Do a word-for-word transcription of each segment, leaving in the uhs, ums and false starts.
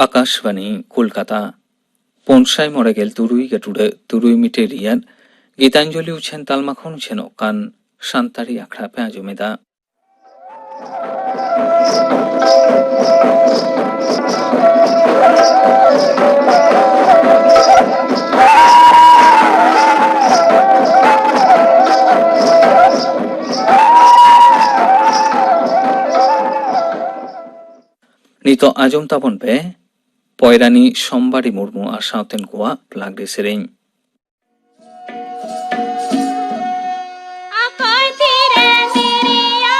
ᱟᱠᱟᱥᱵᱟᱱᱤ ᱠᱳᱞᱠᱟᱛᱟ᱾ ᱯᱩᱱ ᱥᱟᱭ ᱢᱚᱬᱮ ᱜᱮᱞ ᱛᱩᱨᱩᱭ ᱜᱟᱹᱴᱩᱰᱟᱹ ᱛᱩᱨᱩᱭ ᱢᱤᱴᱟᱨ ᱨᱮᱭᱟᱜ ᱜᱤᱛᱟᱧᱡᱚᱞᱤ ᱩᱪᱷᱟᱹᱱ ᱛᱟᱞᱢᱟ ᱠᱷᱚᱱ ᱩᱪᱷᱟᱹᱱᱚᱜ ᱠᱟᱱ ᱥᱟᱱᱛᱟᱲᱤ ᱟᱠᱷᱲᱟ ᱯᱮ ᱟᱸᱡᱚᱢᱮᱫᱟ᱾ ᱱᱤᱛᱚᱜ ᱟᱸᱡᱚᱢ ᱛᱟᱵᱚᱱ ᱯᱮ ᱯᱚᱭᱨᱟᱱᱤ ᱥᱳᱢᱵᱟᱨᱤ ᱢᱩᱨᱢᱩ ᱟᱨ ᱥᱟᱶᱛᱮᱱ ᱠᱚᱣᱟᱜ ᱞᱟᱜᱽᱲᱮ ᱥᱮᱨᱮᱧ᱾ ᱚᱠᱚᱭ ᱛᱤᱨᱮ ᱛᱤᱨᱭᱟ,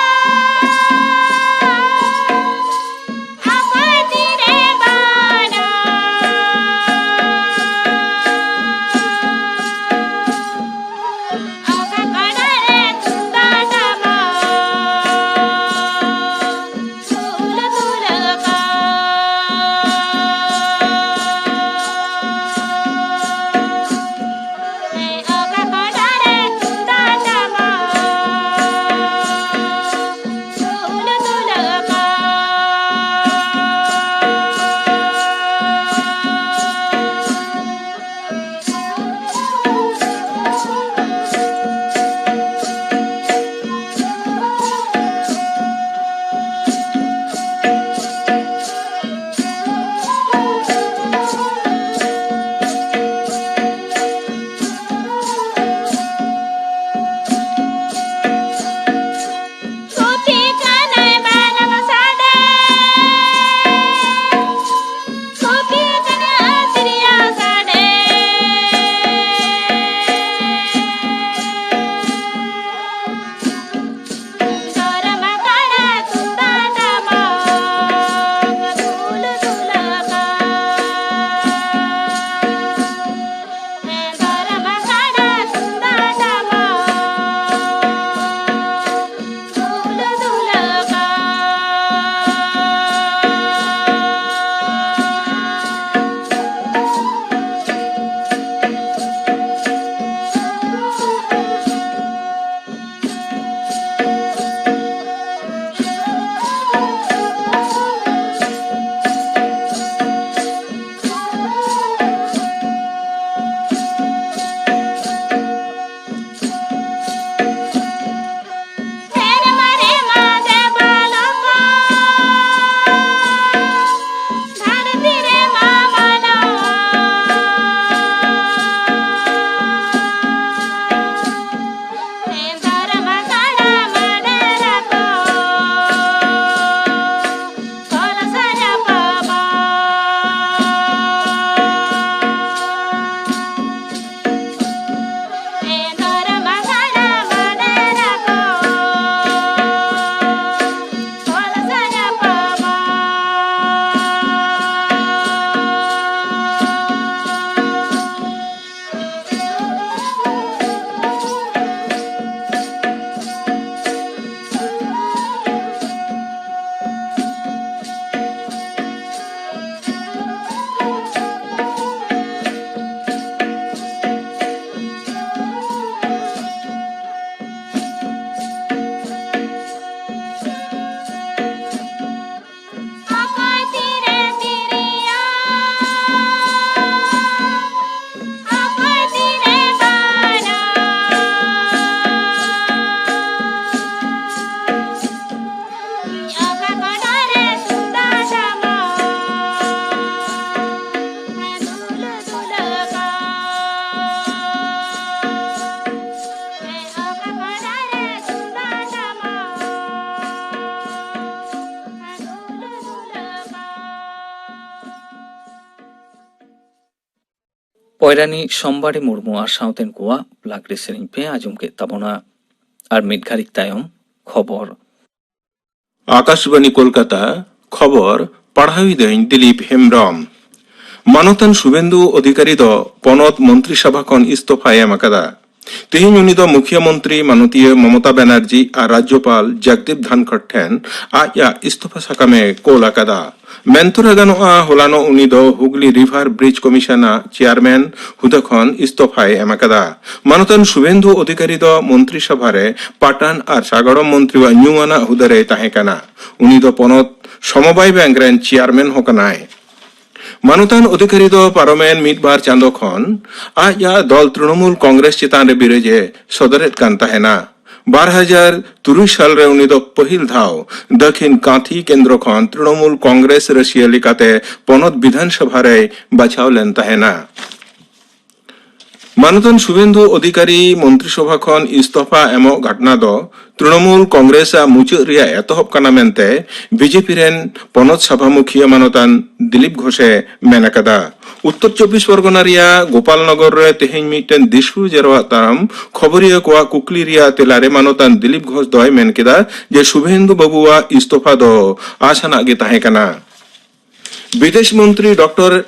ᱚᱠᱚᱭ ᱛᱤᱨᱮ ᱵᱟᱱᱟᱢ, ᱚᱠᱟ ᱠᱟᱰᱟ ᱨᱮ ᱛᱩᱢᱫᱟᱜ ᱴᱟᱢᱟᱠ, ᱥᱩᱨ ᱫᱩᱨᱟᱹ ᱠᱚ᱾ ᱯᱚᱭᱞᱟᱱᱤ ᱥᱳᱢᱵᱟᱲᱤ ᱢᱩᱨᱢᱩ ᱟᱨ ᱥᱟᱶᱛᱮᱱ ᱠᱚᱣᱟᱜ ᱞᱟᱜᱽᱲᱮ ᱥᱮᱨᱮᱧ ᱯᱮ ᱟᱸᱡᱚᱢ ᱠᱮᱫ ᱛᱟᱵᱚᱱᱟ᱾ ᱟᱨ ᱢᱤᱫ ᱜᱷᱟᱹᱲᱤᱡ ᱛᱟᱭᱚᱢ ᱠᱷᱚᱵᱚᱨ᱾ ᱟᱠᱟᱥᱵᱟᱱᱤ ᱠᱳᱞᱠᱟᱛᱟ, ᱠᱷᱚᱵᱚᱨ ᱯᱟᱲᱦᱟᱣᱤᱫᱟᱹᱧ ᱫᱤᱞᱤᱯ ᱦᱮᱢᱵᱽᱨᱚᱢ᱾ ᱢᱟᱱᱚᱛᱟᱱ ᱥᱩᱵᱮᱱᱫᱩ ᱚᱫᱷᱤᱠᱟᱨᱤ ᱫᱚ ᱯᱚᱱᱚᱛ ᱢᱚᱱᱛᱨᱤ ᱥᱚᱵᱷᱟ ᱠᱷᱚᱱ ᱤᱥᱛᱚᱯᱷᱟᱭ ᱮᱢ ᱟᱠᱟᱫᱟ᱾ ᱛᱮᱦᱮᱧ ᱩᱱᱤ ᱫᱚ ᱢᱩᱠᱷᱭᱟᱹ ᱢᱚᱱᱛᱨᱤ ᱢᱟᱱᱚᱛᱤᱭᱟᱹ ᱢᱚᱢᱚᱛᱟ ᱵᱟᱱᱟᱨᱡᱤ ᱟᱨ ᱨᱟᱡᱽᱡᱚᱯᱟᱞ ᱡᱚᱜᱽᱫᱤᱯ ᱫᱷᱟᱱᱠᱷᱚᱰ ᱴᱷᱮᱱ ᱟᱡᱟᱜ ᱤᱥᱛᱚᱯᱷᱟ ᱥᱟᱠᱟᱢᱮ ᱠᱳᱞ ᱟᱠᱟᱫᱟ᱾ ᱢᱮᱱᱛᱚᱨᱟ ᱜᱟᱱᱚᱜᱼᱟ, ᱦᱚᱞᱟᱱᱚᱜ ᱩᱱᱤ ᱫᱚ ᱦᱩᱜᱽᱞᱤ ᱨᱤᱵᱷᱟᱨ ᱵᱨᱤᱡᱽ ᱠᱚᱢᱤᱥᱚᱱ ᱟᱜ ᱪᱮᱭᱟᱨᱢᱮᱱ ᱦᱩᱫᱟᱹ ᱠᱷᱚᱱ ᱤᱥᱛᱚᱯᱷᱟᱭ ᱮᱢ ᱟᱠᱟᱫᱟ᱾ ᱢᱟᱱᱚᱛᱟᱱ ᱥᱩᱵᱷᱮᱱᱫᱩ ᱚᱫᱷᱤᱠᱟᱨᱤ ᱫᱚ ᱢᱚᱱᱛᱨᱤ ᱥᱚᱵᱷᱟ ᱨᱮ ᱯᱟᱴᱟᱱ ᱟᱨ ᱥᱟᱜᱟᱲᱚᱢ ᱢᱚᱱᱛᱨᱤᱣᱟᱜ ᱧᱩᱢᱟᱱᱟᱜ ᱦᱩᱫᱟᱹ ᱨᱮᱭ ᱛᱟᱦᱮᱸ ᱠᱟᱱᱟ᱾ ᱩᱱᱤ ᱫᱚ ᱯᱚᱱᱚᱛ ᱥᱚᱢᱚᱵᱟᱭ ᱵᱮᱝᱠ ᱨᱮᱱ ᱪᱮᱭᱟᱨᱢᱮᱱ ᱦᱚᱸ ᱠᱟᱱᱟᱭ᱾ ᱢᱟᱱᱚᱛᱟᱱ ᱚᱫᱷᱤᱠᱟᱨᱤ ᱫᱚ ᱯᱟᱨᱚᱢᱮᱱ ᱢᱤᱫ ᱵᱟᱨ ᱪᱟᱸᱫᱚ ᱠᱷᱚᱱ ᱟᱡᱟᱜ ᱫᱚᱞ ᱛᱨᱤᱱᱚᱢᱩᱞ ᱠᱚᱝᱜᱨᱮᱥ ᱪᱮᱛᱟᱱ ᱨᱮ ᱵᱤᱨᱟᱹᱡᱽ ᱮ ᱥᱚᱫᱚᱨᱮᱫ ᱠᱟᱱ ᱛᱟᱦᱮᱱᱟ᱾ ᱵᱟᱨ ᱦᱟᱡᱟᱨ ᱛᱩᱨᱩᱭ ᱥᱟᱞ ᱨᱮ ᱩᱱᱤ ᱫᱚ ᱯᱟᱹᱦᱤᱞ ᱫᱷᱟᱣ ᱫᱟᱹᱠᱷᱤᱱ ᱠᱟᱸᱛᱷᱤ ᱠᱮᱱᱫᱨᱚ ᱠᱷᱚᱱ ᱛᱨᱤᱱᱚᱢᱩᱞ ᱠᱚᱝᱜᱨᱮᱥ ᱨᱟᱹᱥᱤᱭᱟᱹ ᱞᱮᱠᱟᱛᱮ ᱯᱚᱱᱚᱛ ᱵᱤᱫᱷᱟᱱ ᱥᱚᱵᱷᱟ ᱨᱮᱭ ᱵᱟᱪᱷᱟᱣ ᱞᱮᱱ ᱛᱟᱦᱮᱱᱟ᱾ ᱢᱟᱱᱚᱛᱟᱱ ᱥᱩᱵᱷᱮᱱᱫᱩ ᱚᱫᱷᱤᱠᱟᱨᱤ ᱢᱚᱱᱛᱨᱤ ᱥᱚᱵᱷᱟ ᱠᱷᱚᱱ ᱤᱥᱛᱚᱯᱷᱟ ᱮᱢᱚᱜ ᱜᱷᱚᱴᱱᱟ ᱫᱚ ᱛᱨᱤᱱᱚᱢᱩᱞ ᱠᱚᱝᱜᱨᱮᱥ ᱟᱜ ᱢᱩᱪᱟᱹᱫ ᱨᱮᱭᱟᱜ ᱮᱛᱚᱦᱚᱵ ᱠᱟᱱᱟ ᱢᱮᱱᱛᱮ ᱵᱤᱡᱮᱯᱤ ᱨᱮᱱ ᱯᱚᱱᱚᱛ ᱥᱚᱵᱷᱟ ᱢᱩᱠᱷᱤᱭᱟᱹ ᱢᱟᱱᱚᱛᱟᱱ ᱫᱤᱞᱤᱯ ᱜᱷᱳᱥ ᱮ ᱢᱮᱱ ᱟᱠᱟᱫᱟ᱾ ᱩᱛᱛᱚᱨ ᱪᱚᱵᱵᱤᱥ ᱯᱚᱨᱜᱚᱱᱟ ᱨᱮᱭᱟᱜ ᱜᱳᱯᱟᱞᱱᱚᱜᱚᱨ ᱨᱮ ᱛᱮᱦᱮᱧ ᱢᱤᱫᱴᱮᱱ ᱫᱤᱥᱩ ᱡᱟᱨᱣᱟᱜ ᱛᱟᱲᱟᱢ ᱠᱷᱚᱵᱚᱨᱤᱭᱟᱹ ᱠᱚᱣᱟᱜ ᱠᱩᱠᱞᱤ ᱨᱮᱭᱟᱜ ᱛᱮᱞᱟ ᱨᱮ ᱢᱟᱱᱚᱛᱟᱱ ᱫᱤᱞᱤᱯ ᱜᱷᱳᱥ ᱫᱚᱭ ᱢᱮᱱ ᱠᱮᱫᱟ ᱡᱮ ᱥᱩᱵᱷᱮᱱᱫᱩ ᱵᱟᱵᱩᱣᱟᱜ ᱤᱥᱛᱚᱯᱷᱟ ᱫᱚ ᱟᱥ ᱟᱱᱟᱜ ᱜᱮ ᱛᱟᱦᱮᱸ ᱠᱟᱱᱟ᱾ ᱵᱤᱫᱮᱥ ᱢᱚᱱᱛᱨᱤ ᱰᱚᱠᱴᱚᱨ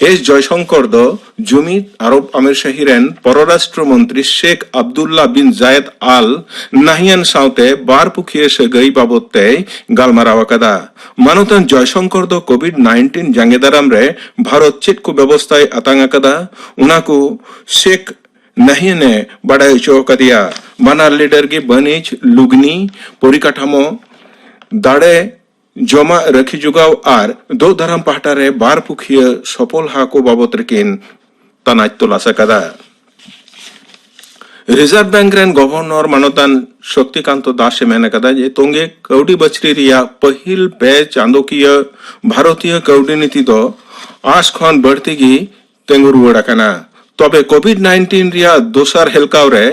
ᱮᱥ ᱡᱚᱭᱥᱚᱝᱠᱚᱨ ᱫᱚ ᱡᱩᱢᱤᱫ ᱟᱨᱚᱵ ᱟᱢᱤᱨ ᱥᱟᱦᱤ ᱨᱮᱱ ᱯᱚᱨᱚᱨᱟᱥᱴᱨᱚ ᱢᱚᱱᱛᱨᱤ ᱥᱮᱠᱷ ᱟᱵᱫᱩᱞᱞᱟ ᱵᱤᱱ ᱡᱟᱭᱮᱫ ᱟᱞ ᱱᱟᱦᱭᱟᱱ ᱥᱟᱶᱛᱮ ᱵᱟᱨ ᱯᱩᱠᱷᱤᱭᱟᱹ ᱥᱟᱹᱜᱟᱹᱭ ᱵᱟᱵᱚᱫ ᱛᱮᱭ ᱜᱟᱞᱢᱟᱨᱟᱣ ᱟᱠᱟᱫᱟ᱾ ᱢᱟᱱᱚᱛᱟᱱ ᱡᱚᱭᱥᱚᱝᱠᱚᱨ ᱫᱚ ᱠᱳᱵᱷᱤᱰ ᱱᱟᱭᱤᱱᱴᱤᱱ ᱡᱟᱸᱜᱮ ᱫᱟᱨᱟᱢ ᱨᱮ ᱵᱷᱟᱨᱚᱛ ᱪᱮᱫ ᱠᱚ ᱵᱮᱵᱚᱥᱛᱷᱟᱭ ᱟᱛᱟᱝ ᱟᱠᱟᱫᱟ, ᱚᱱᱟ ᱠᱚ ᱥᱮᱠᱷ ᱱᱟᱦᱭᱟᱱ ᱮ ᱵᱟᱰᱟᱭ ᱦᱚᱪᱚ ᱟᱠᱟᱫᱮᱭᱟ᱾ ᱵᱟᱱᱟᱨ ᱞᱤᱰᱟᱨ ᱜᱮ ᱵᱟᱹᱱᱤᱡᱽ, ᱞᱩᱜᱽᱱᱤ, ᱯᱚᱨᱤᱠᱟᱴᱷᱟᱢᱳ, ᱫᱟᱲᱮ, ᱡᱚᱢᱟᱜ ᱨᱟᱹᱠᱷᱤ ᱡᱚᱜᱟᱣ ᱟᱨ ᱫᱳᱜ ᱫᱟᱨᱟᱢ ᱯᱟᱦᱴᱟ ᱨᱮ ᱵᱟᱨ ᱯᱩᱠᱷᱤᱭᱟᱹ ᱥᱚᱯᱚᱞᱦᱟ ᱠᱚ ᱵᱟᱵᱚᱛ ᱨᱮᱠᱤᱱ ᱛᱟᱱᱟᱡ ᱛᱚᱞᱟᱥ ᱟᱠᱟᱫᱟ᱾ ᱨᱤᱡᱟᱨᱵᱷ ᱵᱮᱝᱠ ᱨᱮᱱ ᱜᱚᱵᱷᱚᱨᱱᱚᱨ ᱢᱟᱱᱚᱛᱟᱱ ᱥᱚᱠᱛᱤᱠᱟᱱᱛᱚ ᱫᱟᱥ ᱮ ᱢᱮᱱ ᱟᱠᱟᱫᱟ ᱡᱮ ᱛᱚᱸᱜᱮ ᱠᱟᱹᱣᱰᱤ ᱵᱟᱹᱪᱷᱨᱤ ᱨᱮᱭᱟᱜ ᱯᱟᱹᱦᱤᱞ ᱯᱮ ᱪᱟᱸᱫᱚᱠᱤᱭᱟᱹ ᱵᱷᱟᱨᱚᱛᱤᱭᱟᱹ ᱠᱟᱹᱣᱰᱤ ᱱᱤᱛᱤ ᱫᱚ ᱟᱸᱥ ᱠᱷᱚᱱ ᱵᱟᱹᱲᱛᱤ ᱜᱮ ᱛᱤᱸᱜᱩ ᱨᱩᱣᱟᱹᱲ ᱟᱠᱟᱱᱟ᱾ ᱛᱚᱵᱮ ᱠᱳᱵᱷᱤᱰ ᱱᱟᱭᱤᱱᱴᱤᱱ ᱨᱮᱭᱟᱜ ᱫᱚᱥᱟᱨ ᱦᱮᱞᱠᱟᱣ ᱨᱮ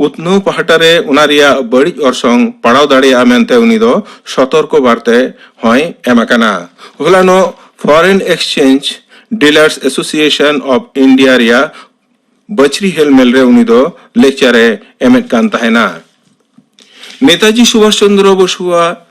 ᱩᱛᱱᱟᱹᱣ ᱯᱟᱦᱴᱟ ᱨᱮ ᱚᱱᱟ ᱨᱮᱭᱟᱜ ᱵᱟᱹᱲᱤᱡ ᱚᱨᱥᱚᱝ ᱯᱟᱲᱟᱣ ᱫᱟᱲᱮᱭᱟᱜᱼᱟ ᱢᱮᱱᱛᱮ ᱩᱱᱤ ᱫᱚ ᱥᱚᱛᱚᱨᱠᱚ ᱵᱟᱨᱛᱮ ᱦᱚᱸᱭ ᱮᱢ ᱟᱠᱟᱱᱟ᱾ ᱦᱚᱞᱟᱱᱚᱜ foreign exchange Dealers Association of India ᱨᱮᱭᱟᱜ ᱵᱟᱹᱪᱷᱨᱤ ᱦᱮᱞᱢᱮᱞ ᱨᱮ ᱩᱱᱤ ᱫᱚ ᱞᱮᱠᱪᱟᱨ ᱮ ᱮᱢᱮᱫ ᱠᱟᱱ ᱛᱟᱦᱮᱱᱟ᱾ ᱱᱮᱛᱟᱡᱤ ᱥᱩᱵᱷᱟᱥ ᱪᱚᱱᱫᱨᱚ ᱵᱚᱥᱩᱣᱟᱜ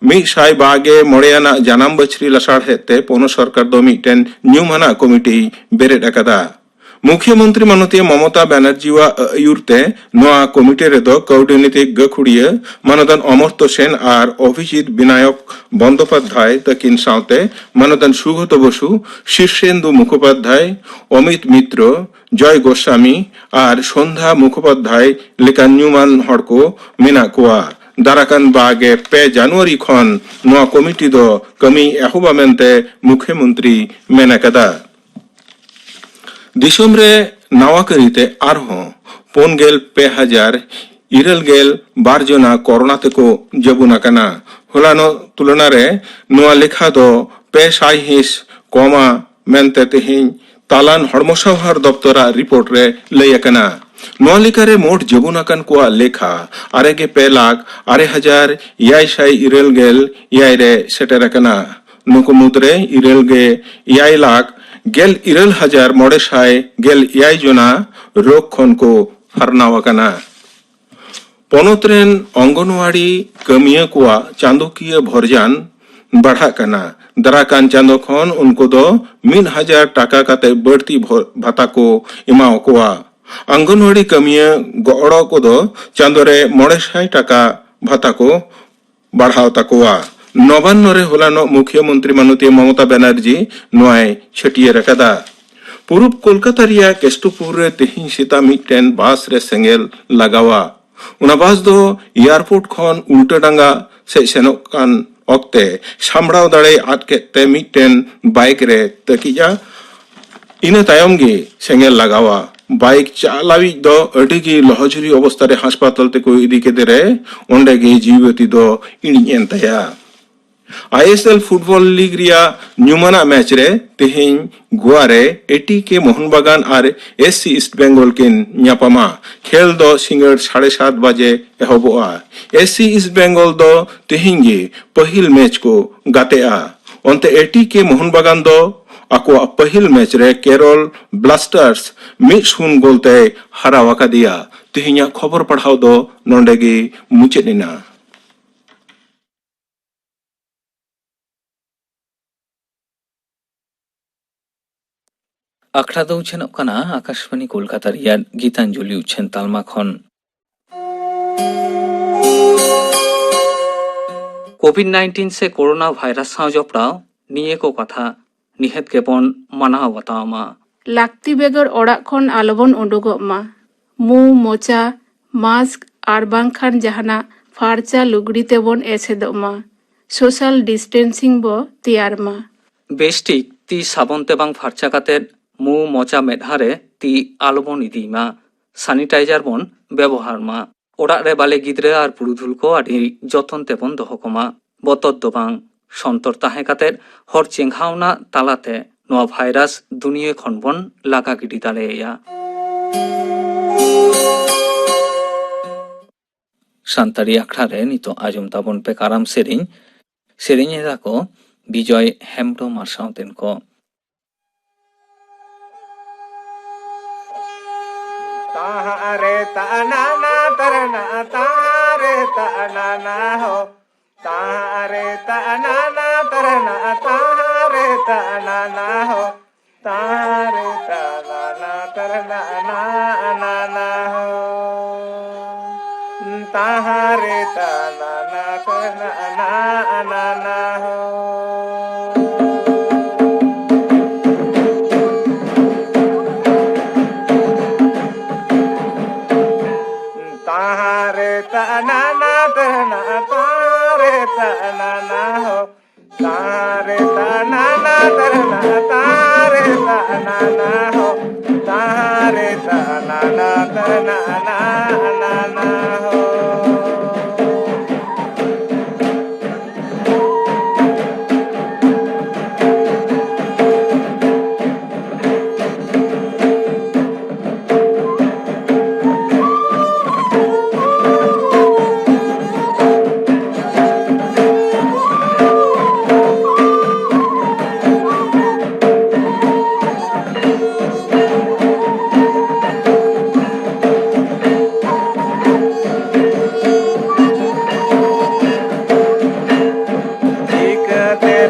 ᱢᱤᱫ ᱥᱟᱭ ᱵᱟᱜᱮ ᱢᱚᱬᱮ ᱟᱱᱟᱜ ᱡᱟᱱᱟᱢ ᱵᱟᱹᱪᱷᱨᱤ ᱞᱟᱥᱟᱲᱦᱮᱫ ᱛᱮ ᱯᱚᱱᱚᱛ ᱥᱚᱨᱠᱟᱨ ᱫᱚ ᱢᱤᱫᱴᱮᱱ ᱧᱩᱢ ᱟᱱᱟᱜ ᱠᱚᱢᱤᱴᱤᱭ ᱵᱮᱨᱮᱫ ᱟᱠᱟᱫᱟ᱾ ᱢᱩᱠᱷᱭᱟᱹ ᱢᱚᱱᱛᱨᱤ ᱢᱟᱱᱚᱛᱤᱭᱟᱹ ᱢᱚᱢᱚᱛᱟ ᱵᱟᱱᱟᱨᱡᱤᱣᱟᱜ ᱟᱹᱭᱩᱨ ᱛᱮ ᱱᱚᱣᱟ ᱠᱚᱢᱤᱴᱤ ᱨᱮᱫᱚ ᱠᱟᱹᱣᱰᱤ ᱱᱤᱛᱤ ᱜᱟᱹᱠᱷᱩᱲᱤᱭᱟᱹ ᱢᱟᱱᱚᱫᱟᱱ ᱚᱢᱚᱨᱛᱚ ᱥᱮᱱ ᱟᱨ ᱚᱵᱷᱤᱡᱤᱛ ᱵᱤᱱᱟᱭᱚᱠ ᱵᱚᱱᱫᱚᱯᱟᱫᱷᱭᱟᱭ ᱛᱟᱹᱠᱤᱱ ᱥᱟᱶᱛᱮ ᱢᱟᱱᱚᱫᱟᱱ ᱥᱩᱜᱚᱛᱚ ᱵᱚᱥᱩ, ᱥᱤᱨᱥᱮᱱᱫᱩ ᱢᱩᱠᱷᱳᱯᱟᱫᱷᱭᱟᱭ, ᱚᱢᱤᱛ ᱢᱤᱛᱨᱚ, ᱡᱚᱭ ᱜᱳᱥᱟᱢᱤ ᱟᱨ ᱥᱚᱱᱫᱷᱟ ᱢᱩᱠᱷᱳᱯᱟᱫᱷᱭᱟᱭ ᱞᱮᱠᱟᱱ ᱧᱩᱢᱟᱱ ᱦᱚᱲ ᱠᱚ ᱢᱮᱱᱟᱜ ᱠᱚᱣᱟ᱾ ᱫᱟᱨᱟᱠᱟᱱ ᱵᱟᱜᱮ ᱯᱮ ᱡᱟᱱᱩᱣᱟᱨᱤ ᱠᱷᱚᱱ ᱱᱚᱣᱟ ᱠᱚᱢᱤᱴᱤ ᱫᱚ ᱠᱟᱹᱢᱤ ᱮᱦᱚᱵᱟ ᱢᱮᱱᱛᱮ ᱢᱩᱠᱷᱭᱟᱹ ᱢᱚᱱᱛᱨᱤ ᱢᱮᱱ ᱟᱠᱟᱫᱟ᱾ ᱫᱤᱥᱚᱢ ᱨᱮ ᱱᱟᱣᱟ ᱠᱟᱹᱨᱤᱛᱮ ᱟᱨᱦᱚᱸ ᱯᱩᱱ ᱜᱮᱞ ᱯᱮ ᱦᱟᱡᱟᱨ ᱤᱨᱟᱹᱞ ᱜᱮᱞ ᱵᱟᱨ ᱡᱚᱱᱟ ᱠᱚᱨᱳᱱᱟ ᱛᱮᱠᱚ ᱡᱟᱹᱵᱩᱱ ᱟᱠᱟᱱᱟ᱾ ᱦᱚᱞᱟᱱᱚᱜ ᱛᱩᱞᱚᱱᱟ ᱨᱮ ᱱᱚᱣᱟ ᱞᱮᱠᱷᱟ ᱫᱚ ᱯᱮ ᱥᱟᱭ ᱦᱤᱸᱥ ᱠᱚᱢᱟ ᱢᱮᱱᱛᱮ ᱛᱮᱦᱮᱧ ᱛᱟᱞᱟᱱ ᱦᱚᱲᱢᱚ ᱥᱟᱶᱦᱟᱨ ᱫᱚᱯᱛᱚᱨᱟᱜ ᱨᱤᱯᱳᱨᱴ ᱨᱮ ᱞᱟᱹᱭ ᱟᱠᱟᱱᱟ᱾ ᱱᱚᱣᱟ ᱞᱮᱠᱟᱨᱮ ᱢᱳᱴ ᱡᱟᱹᱵᱩᱱ ᱟᱠᱟᱱ ᱠᱚᱣᱟᱜ ᱞᱮᱠᱷᱟ ᱟᱨᱮ ᱜᱮ ᱯᱮ ᱞᱟᱠᱷ ᱟᱨᱮ ᱦᱟᱡᱟᱨ ᱮᱭᱟᱭ ᱥᱟᱭ ᱤᱨᱟᱹᱞ ᱜᱮᱞ ᱮᱭᱟᱭ ᱨᱮ ᱥᱮᱴᱮᱨ ᱟᱠᱟᱱᱟ᱾ ᱱᱩᱠᱩ ᱢᱩᱫᱽᱨᱮ ᱤᱨᱟᱹᱞ ᱜᱮ ᱮᱭᱟᱭ ᱞᱟᱠᱷ ᱜᱮᱞ ᱤᱨᱟᱹᱞ ᱦᱟᱡᱟᱨ ᱢᱚᱬᱮ ᱥᱟᱭ ᱜᱮᱞ ᱮᱭᱟᱭ ᱡᱚᱱᱟ ᱨᱳᱜᱽ ᱠᱷᱚᱱ ᱠᱚ ᱯᱷᱟᱨᱱᱟᱣ ᱟᱠᱟᱱᱟ᱾ ᱯᱚᱱᱚᱛ ᱨᱮᱱ ᱚᱝᱜᱚᱱᱣᱟᱲᱤ ᱠᱟᱹᱢᱤᱭᱟᱹ ᱠᱚᱣᱟᱜ ᱪᱟᱸᱫᱚᱠᱤᱭᱟᱹ ᱵᱷᱚᱨᱡᱟᱱ ᱵᱟᱲᱦᱟᱜ ᱠᱟᱱᱟ᱾ ᱫᱟᱨᱟᱠᱟᱱ ᱪᱟᱸᱫᱚ ᱠᱷᱚᱱ ᱩᱱᱠᱩ ᱫᱚ ᱢᱤᱫ ᱦᱟᱡᱟᱨ ᱴᱟᱠᱟ ᱠᱟᱛᱮ ᱵᱟᱹᱲᱛᱤ ᱵᱷᱚ-, ᱵᱷᱟᱛᱟ ᱠᱚ ᱮᱢᱟᱣ ᱠᱚᱣᱟ᱾ ᱚᱝᱜᱚᱱᱣᱟᱲᱤ ᱠᱟᱹᱢᱤᱭᱟᱹ ᱜᱚᱲᱚ ᱠᱚᱫᱚ ᱪᱟᱸᱫᱚ ᱨᱮ ᱢᱚᱬᱮ ᱥᱟᱭ ᱴᱟᱠᱟ ᱵᱷᱟᱛᱟ ᱠᱚ ᱵᱟᱲᱦᱟᱣ ᱛᱟᱠᱚᱣᱟ᱾ ᱱᱚᱵᱟᱱᱱᱚ ᱨᱮ ᱦᱚᱞᱟᱱᱚᱜ ᱢᱩᱠᱷᱭᱟᱹ ᱢᱚᱱᱛᱨᱤ ᱢᱟᱱᱚᱛᱤᱭᱟᱹ ᱢᱚᱢᱚᱛᱟ ᱵᱟᱱᱟᱨᱡᱤ ᱱᱚᱣᱟᱭ ᱪᱷᱟᱹᱴᱭᱟᱹᱨ ᱟᱠᱟᱫᱟ᱾ ᱯᱩᱨᱩᱵ ᱠᱳᱞᱠᱟᱛᱟ ᱨᱮᱭᱟᱜ ᱠᱮᱥᱴᱚᱯᱩᱨ ᱨᱮ ᱛᱮᱦᱮᱧ ᱥᱮᱛᱟᱜ ᱢᱤᱫᱴᱮᱱ ᱵᱟᱥ ᱨᱮ ᱥᱮᱸᱜᱮᱞ ᱞᱟᱜᱟᱣᱟ᱾ ᱚᱱᱟ ᱵᱟᱥ ᱫᱚ ᱮᱭᱟᱨᱯᱳᱨᱴ ᱠᱷᱚᱱ ᱩᱞᱴᱟᱹ ᱰᱟᱸᱜᱟ ᱥᱮᱫ ᱥᱮᱱᱚᱜ ᱠᱟᱱ ᱚᱠᱛᱮ ᱥᱟᱢᱵᱲᱟᱣ ᱫᱟᱲᱮ ᱟᱫ ᱠᱮᱫ ᱛᱮ ᱢᱤᱫᱴᱮᱱ ᱵᱟᱭᱤᱠ ᱨᱮ ᱛᱟᱹᱠᱤᱡᱼᱟ᱾ ᱤᱱᱟᱹ ᱛᱟᱭᱚᱢ ᱜᱮ ᱥᱮᱸᱜᱮᱞ ᱞᱟᱜᱟᱣᱟ᱾ ᱵᱟᱭᱤᱠ ᱪᱟᱞᱟᱣᱤᱡ ᱫᱚ ᱟᱹᱰᱤ ᱜᱮ ᱞᱚᱦᱚᱡᱷᱩᱨᱤ ᱚᱵᱚᱥᱛᱟ ᱨᱮ ᱦᱟᱥᱯᱟᱛᱟᱞ ᱛᱮᱠᱚ ᱤᱫᱤ ᱠᱮᱫᱮ ᱨᱮ ᱚᱸᱰᱮ ᱜᱮ ᱡᱤᱣᱤ ᱵᱟᱹᱛᱤ ᱫᱚ ᱤᱬᱤᱡ ᱮᱱ ᱛᱟᱭᱟ᱾ I S L football league ᱨᱮᱭᱟᱜ ᱧᱩᱢᱟᱱᱟᱜ ᱢᱮᱪ ᱨᱮ ᱛᱮᱦᱮᱧ ᱜᱳᱣᱟ ᱨᱮ ᱮ ᱴᱤ ᱠᱮ ᱢᱳᱦᱚᱱ ᱵᱟᱜᱟᱱ ᱟᱨ ᱮᱥ ᱥᱤ ᱤᱥᱴ ᱵᱮᱝᱜᱚᱞ ᱠᱤᱱ ᱧᱟᱯᱟᱢᱟ᱾ ᱠᱷᱮᱞ ᱫᱚ ᱥᱤᱸᱜᱟᱹᱲ ᱥᱟᱲᱮ ᱥᱟᱛ ᱵᱟᱡᱮ ᱮᱦᱚᱵᱚᱜᱼᱟ᱾ ᱮᱥ ᱥᱤ ᱤᱥᱴ ᱵᱮᱝᱜᱚᱞ ᱫᱚ ᱛᱮᱦᱮᱧ ᱜᱮ ᱯᱟᱹᱦᱤᱞ ᱢᱮᱪ ᱠᱚ ᱜᱟᱛᱮᱜᱼᱟ᱾ ᱚᱱᱛᱮ ᱮ ᱴᱤ ᱠᱮ ᱢᱳᱦᱚᱱ ᱵᱟᱜᱟᱱ ᱫᱚ ᱟᱠᱚᱣᱟᱜ ᱯᱟᱹᱦᱤᱞ ᱢᱮᱪ ᱨᱮ ᱠᱮᱨᱚᱞ ᱵᱞᱟᱥᱴᱟᱨᱥ ᱢᱤᱫ ᱥᱩᱱ ᱜᱳᱞ ᱛᱮᱭ ᱦᱟᱨᱟᱣ ᱟᱠᱟᱫᱮᱭᱟ᱾ ᱛᱮᱦᱮᱧᱟᱜ ᱠᱷᱚᱵᱚᱨ ᱯᱟᱲᱦᱟᱣ ᱫᱚ ᱱᱚᱰᱮ ᱜᱮ ᱢᱩᱪᱟᱹᱫ ᱮᱱᱟ᱾ ᱟᱠᱷᱲᱟ ᱫᱚ ᱩᱪᱷᱟᱹᱱᱚᱜ ᱠᱟᱱᱟ ᱟᱠᱟᱥᱵᱟᱱᱤ ᱠᱳᱞᱠᱟᱛᱟ ᱨᱮᱭᱟᱜ ᱜᱤᱛᱟᱧᱡᱚᱞᱤ ᱩᱪᱷᱟᱹᱱ ᱛᱟᱞᱢᱟ ᱠᱷᱚᱱ᱾ ᱠᱳᱵᱷᱤᱰ ᱱᱟᱭᱤᱱᱴᱤᱱ ᱥᱮ ᱠᱳᱨᱳᱱᱟ ᱵᱷᱟᱭᱨᱟᱥ ᱥᱟᱶ ᱡᱚᱯᱲᱟᱣ ᱱᱤᱭᱟᱹ ᱠᱚ ᱠᱟᱛᱷᱟ ᱱᱤᱦᱟᱹᱛ ᱜᱮᱵᱚᱱ ᱢᱟᱱᱟᱣ ᱵᱟᱛᱟᱣ ᱢᱟ᱾ ᱞᱟᱹᱠᱛᱤ ᱵᱮᱜᱚᱨ ᱚᱲᱟᱜ ᱠᱷᱚᱱ ᱟᱞᱚᱵᱚᱱ ᱩᱰᱩᱠᱚᱜ ᱢᱟ᱾ ᱢᱩ, ᱢᱚᱪᱟ, ᱢᱟᱥᱠ ᱟᱨ ᱵᱟᱝᱠᱷᱟᱱ ᱡᱟᱦᱟᱱᱟᱜ ᱯᱷᱟᱨᱪᱟ ᱞᱩᱜᱽᱲᱤ ᱛᱮᱵᱚᱱ ᱮᱥᱮᱫᱚᱜ ᱢᱟ᱾ ᱥᱳᱥᱟᱞ ᱰᱤᱥᱴᱮᱱᱥᱤᱝ ᱵᱚ ᱛᱮᱭᱟᱨ ᱢᱟ᱾ ᱵᱮᱥᱴᱷᱤᱠ ᱛᱤ ᱥᱟᱵᱚᱱ ᱛᱮ ᱵᱟᱝ ᱯᱷᱟᱨᱪᱟ ᱠᱟᱛᱮ ᱢᱩ, ᱢᱚᱪᱟ, ᱢᱮᱫᱦᱟ ᱨᱮ ᱛᱤ ᱟᱞᱚᱵᱚᱱ ᱤᱫᱤᱭ ᱢᱟ᱾ ᱥᱟᱱᱤᱴᱟᱭᱡᱟᱨ ᱵᱚᱱ ᱵᱮᱵᱚᱦᱟᱨ ᱢᱟ᱾ ᱚᱲᱟᱜ ᱨᱮ ᱵᱟᱞᱮ ᱜᱤᱫᱽᱨᱟᱹ ᱟᱨ ᱯᱩᱨᱩᱫᱷᱩᱞ ᱠᱚ ᱟᱹᱰᱤ ᱡᱚᱛᱚᱱ ᱛᱮᱵᱚᱱ ᱫᱚᱦᱚ ᱠᱚᱢᱟ᱾ ᱵᱚᱛᱚᱨ ᱫᱚ ᱵᱟᱝ, ᱥᱚᱱᱛᱚᱨ ᱛᱟᱦᱮᱸ ᱠᱟᱛᱮ ᱦᱚᱲ ᱪᱮᱸᱜᱷᱟᱣᱱᱟ ᱛᱟᱞᱟᱛᱮ ᱱᱚᱣᱟ ᱵᱷᱟᱭᱨᱟᱥ ᱫᱩᱱᱤᱭᱟᱹ ᱠᱷᱚᱱ ᱵᱚᱱ ᱞᱟᱜᱟ ᱜᱤᱰᱤ ᱫᱟᱲᱮᱭᱟᱭᱟ᱾ ᱥᱟᱱᱛᱟᱲᱤ ᱟᱠᱷᱲᱟ ᱨᱮ ᱱᱤᱛᱚᱜ ᱟᱸᱡᱚᱢ ᱛᱟᱵᱚᱱ ᱯᱮ ᱠᱟᱨᱟᱢ ᱥᱮᱨᱮᱧ᱾ ᱥᱮᱨᱮᱧ ᱮᱫᱟ ᱠᱚ ᱵᱤᱡᱚᱭ ᱦᱮᱢᱵᱽᱨᱚᱢ ᱟᱨ ᱥᱟᱶᱛᱮᱱ ᱠᱚ᱾ ᱛᱟᱦᱟᱨᱮ ᱛᱟᱱᱟᱱᱟ ᱛᱟᱨᱱᱟ ᱛᱟᱦᱟᱨᱮ ᱛᱟᱱᱟᱱᱟ ᱦᱳ᱾ ᱛᱟᱦᱟᱨᱮ ᱛᱟᱱᱟᱱᱟ ᱛᱟᱨᱱᱟ ᱛᱟᱦᱟᱨᱮ ᱛᱟᱱᱟᱱᱟ ᱦᱳ᱾ ᱛᱟᱦᱟᱨᱮ ᱛᱟᱱᱟᱱᱟ ᱛᱟᱨᱱᱟ ᱱᱟᱱᱟ ᱦᱳ᱾ ᱛᱟᱦᱟᱨᱮ ᱛᱟᱱᱟᱱᱟ ᱛᱟᱨᱱᱟ ᱱᱟᱱᱟ ᱦᱳ᱾ ᱛᱟᱦᱟᱨᱮ ᱛᱟᱱᱟᱱᱟ ᱛᱟᱨᱱᱟ ᱛᱟᱦᱟᱨᱮ ᱛᱟᱱᱟᱱᱟ ᱦᱳ᱾ ᱛᱟᱦᱟᱨᱮ ᱛᱟᱱᱟᱱᱟ ᱛᱟᱨᱱᱟ ᱛᱟᱦᱟᱨᱮ ᱛᱟᱱᱟᱱᱟ ᱦᱳ᱾ ᱛᱟᱦᱟᱨᱮ ᱛᱟᱱᱟᱱᱟ ᱛᱟᱨᱱᱟ ᱱᱟᱱᱟ ᱦᱳ᱾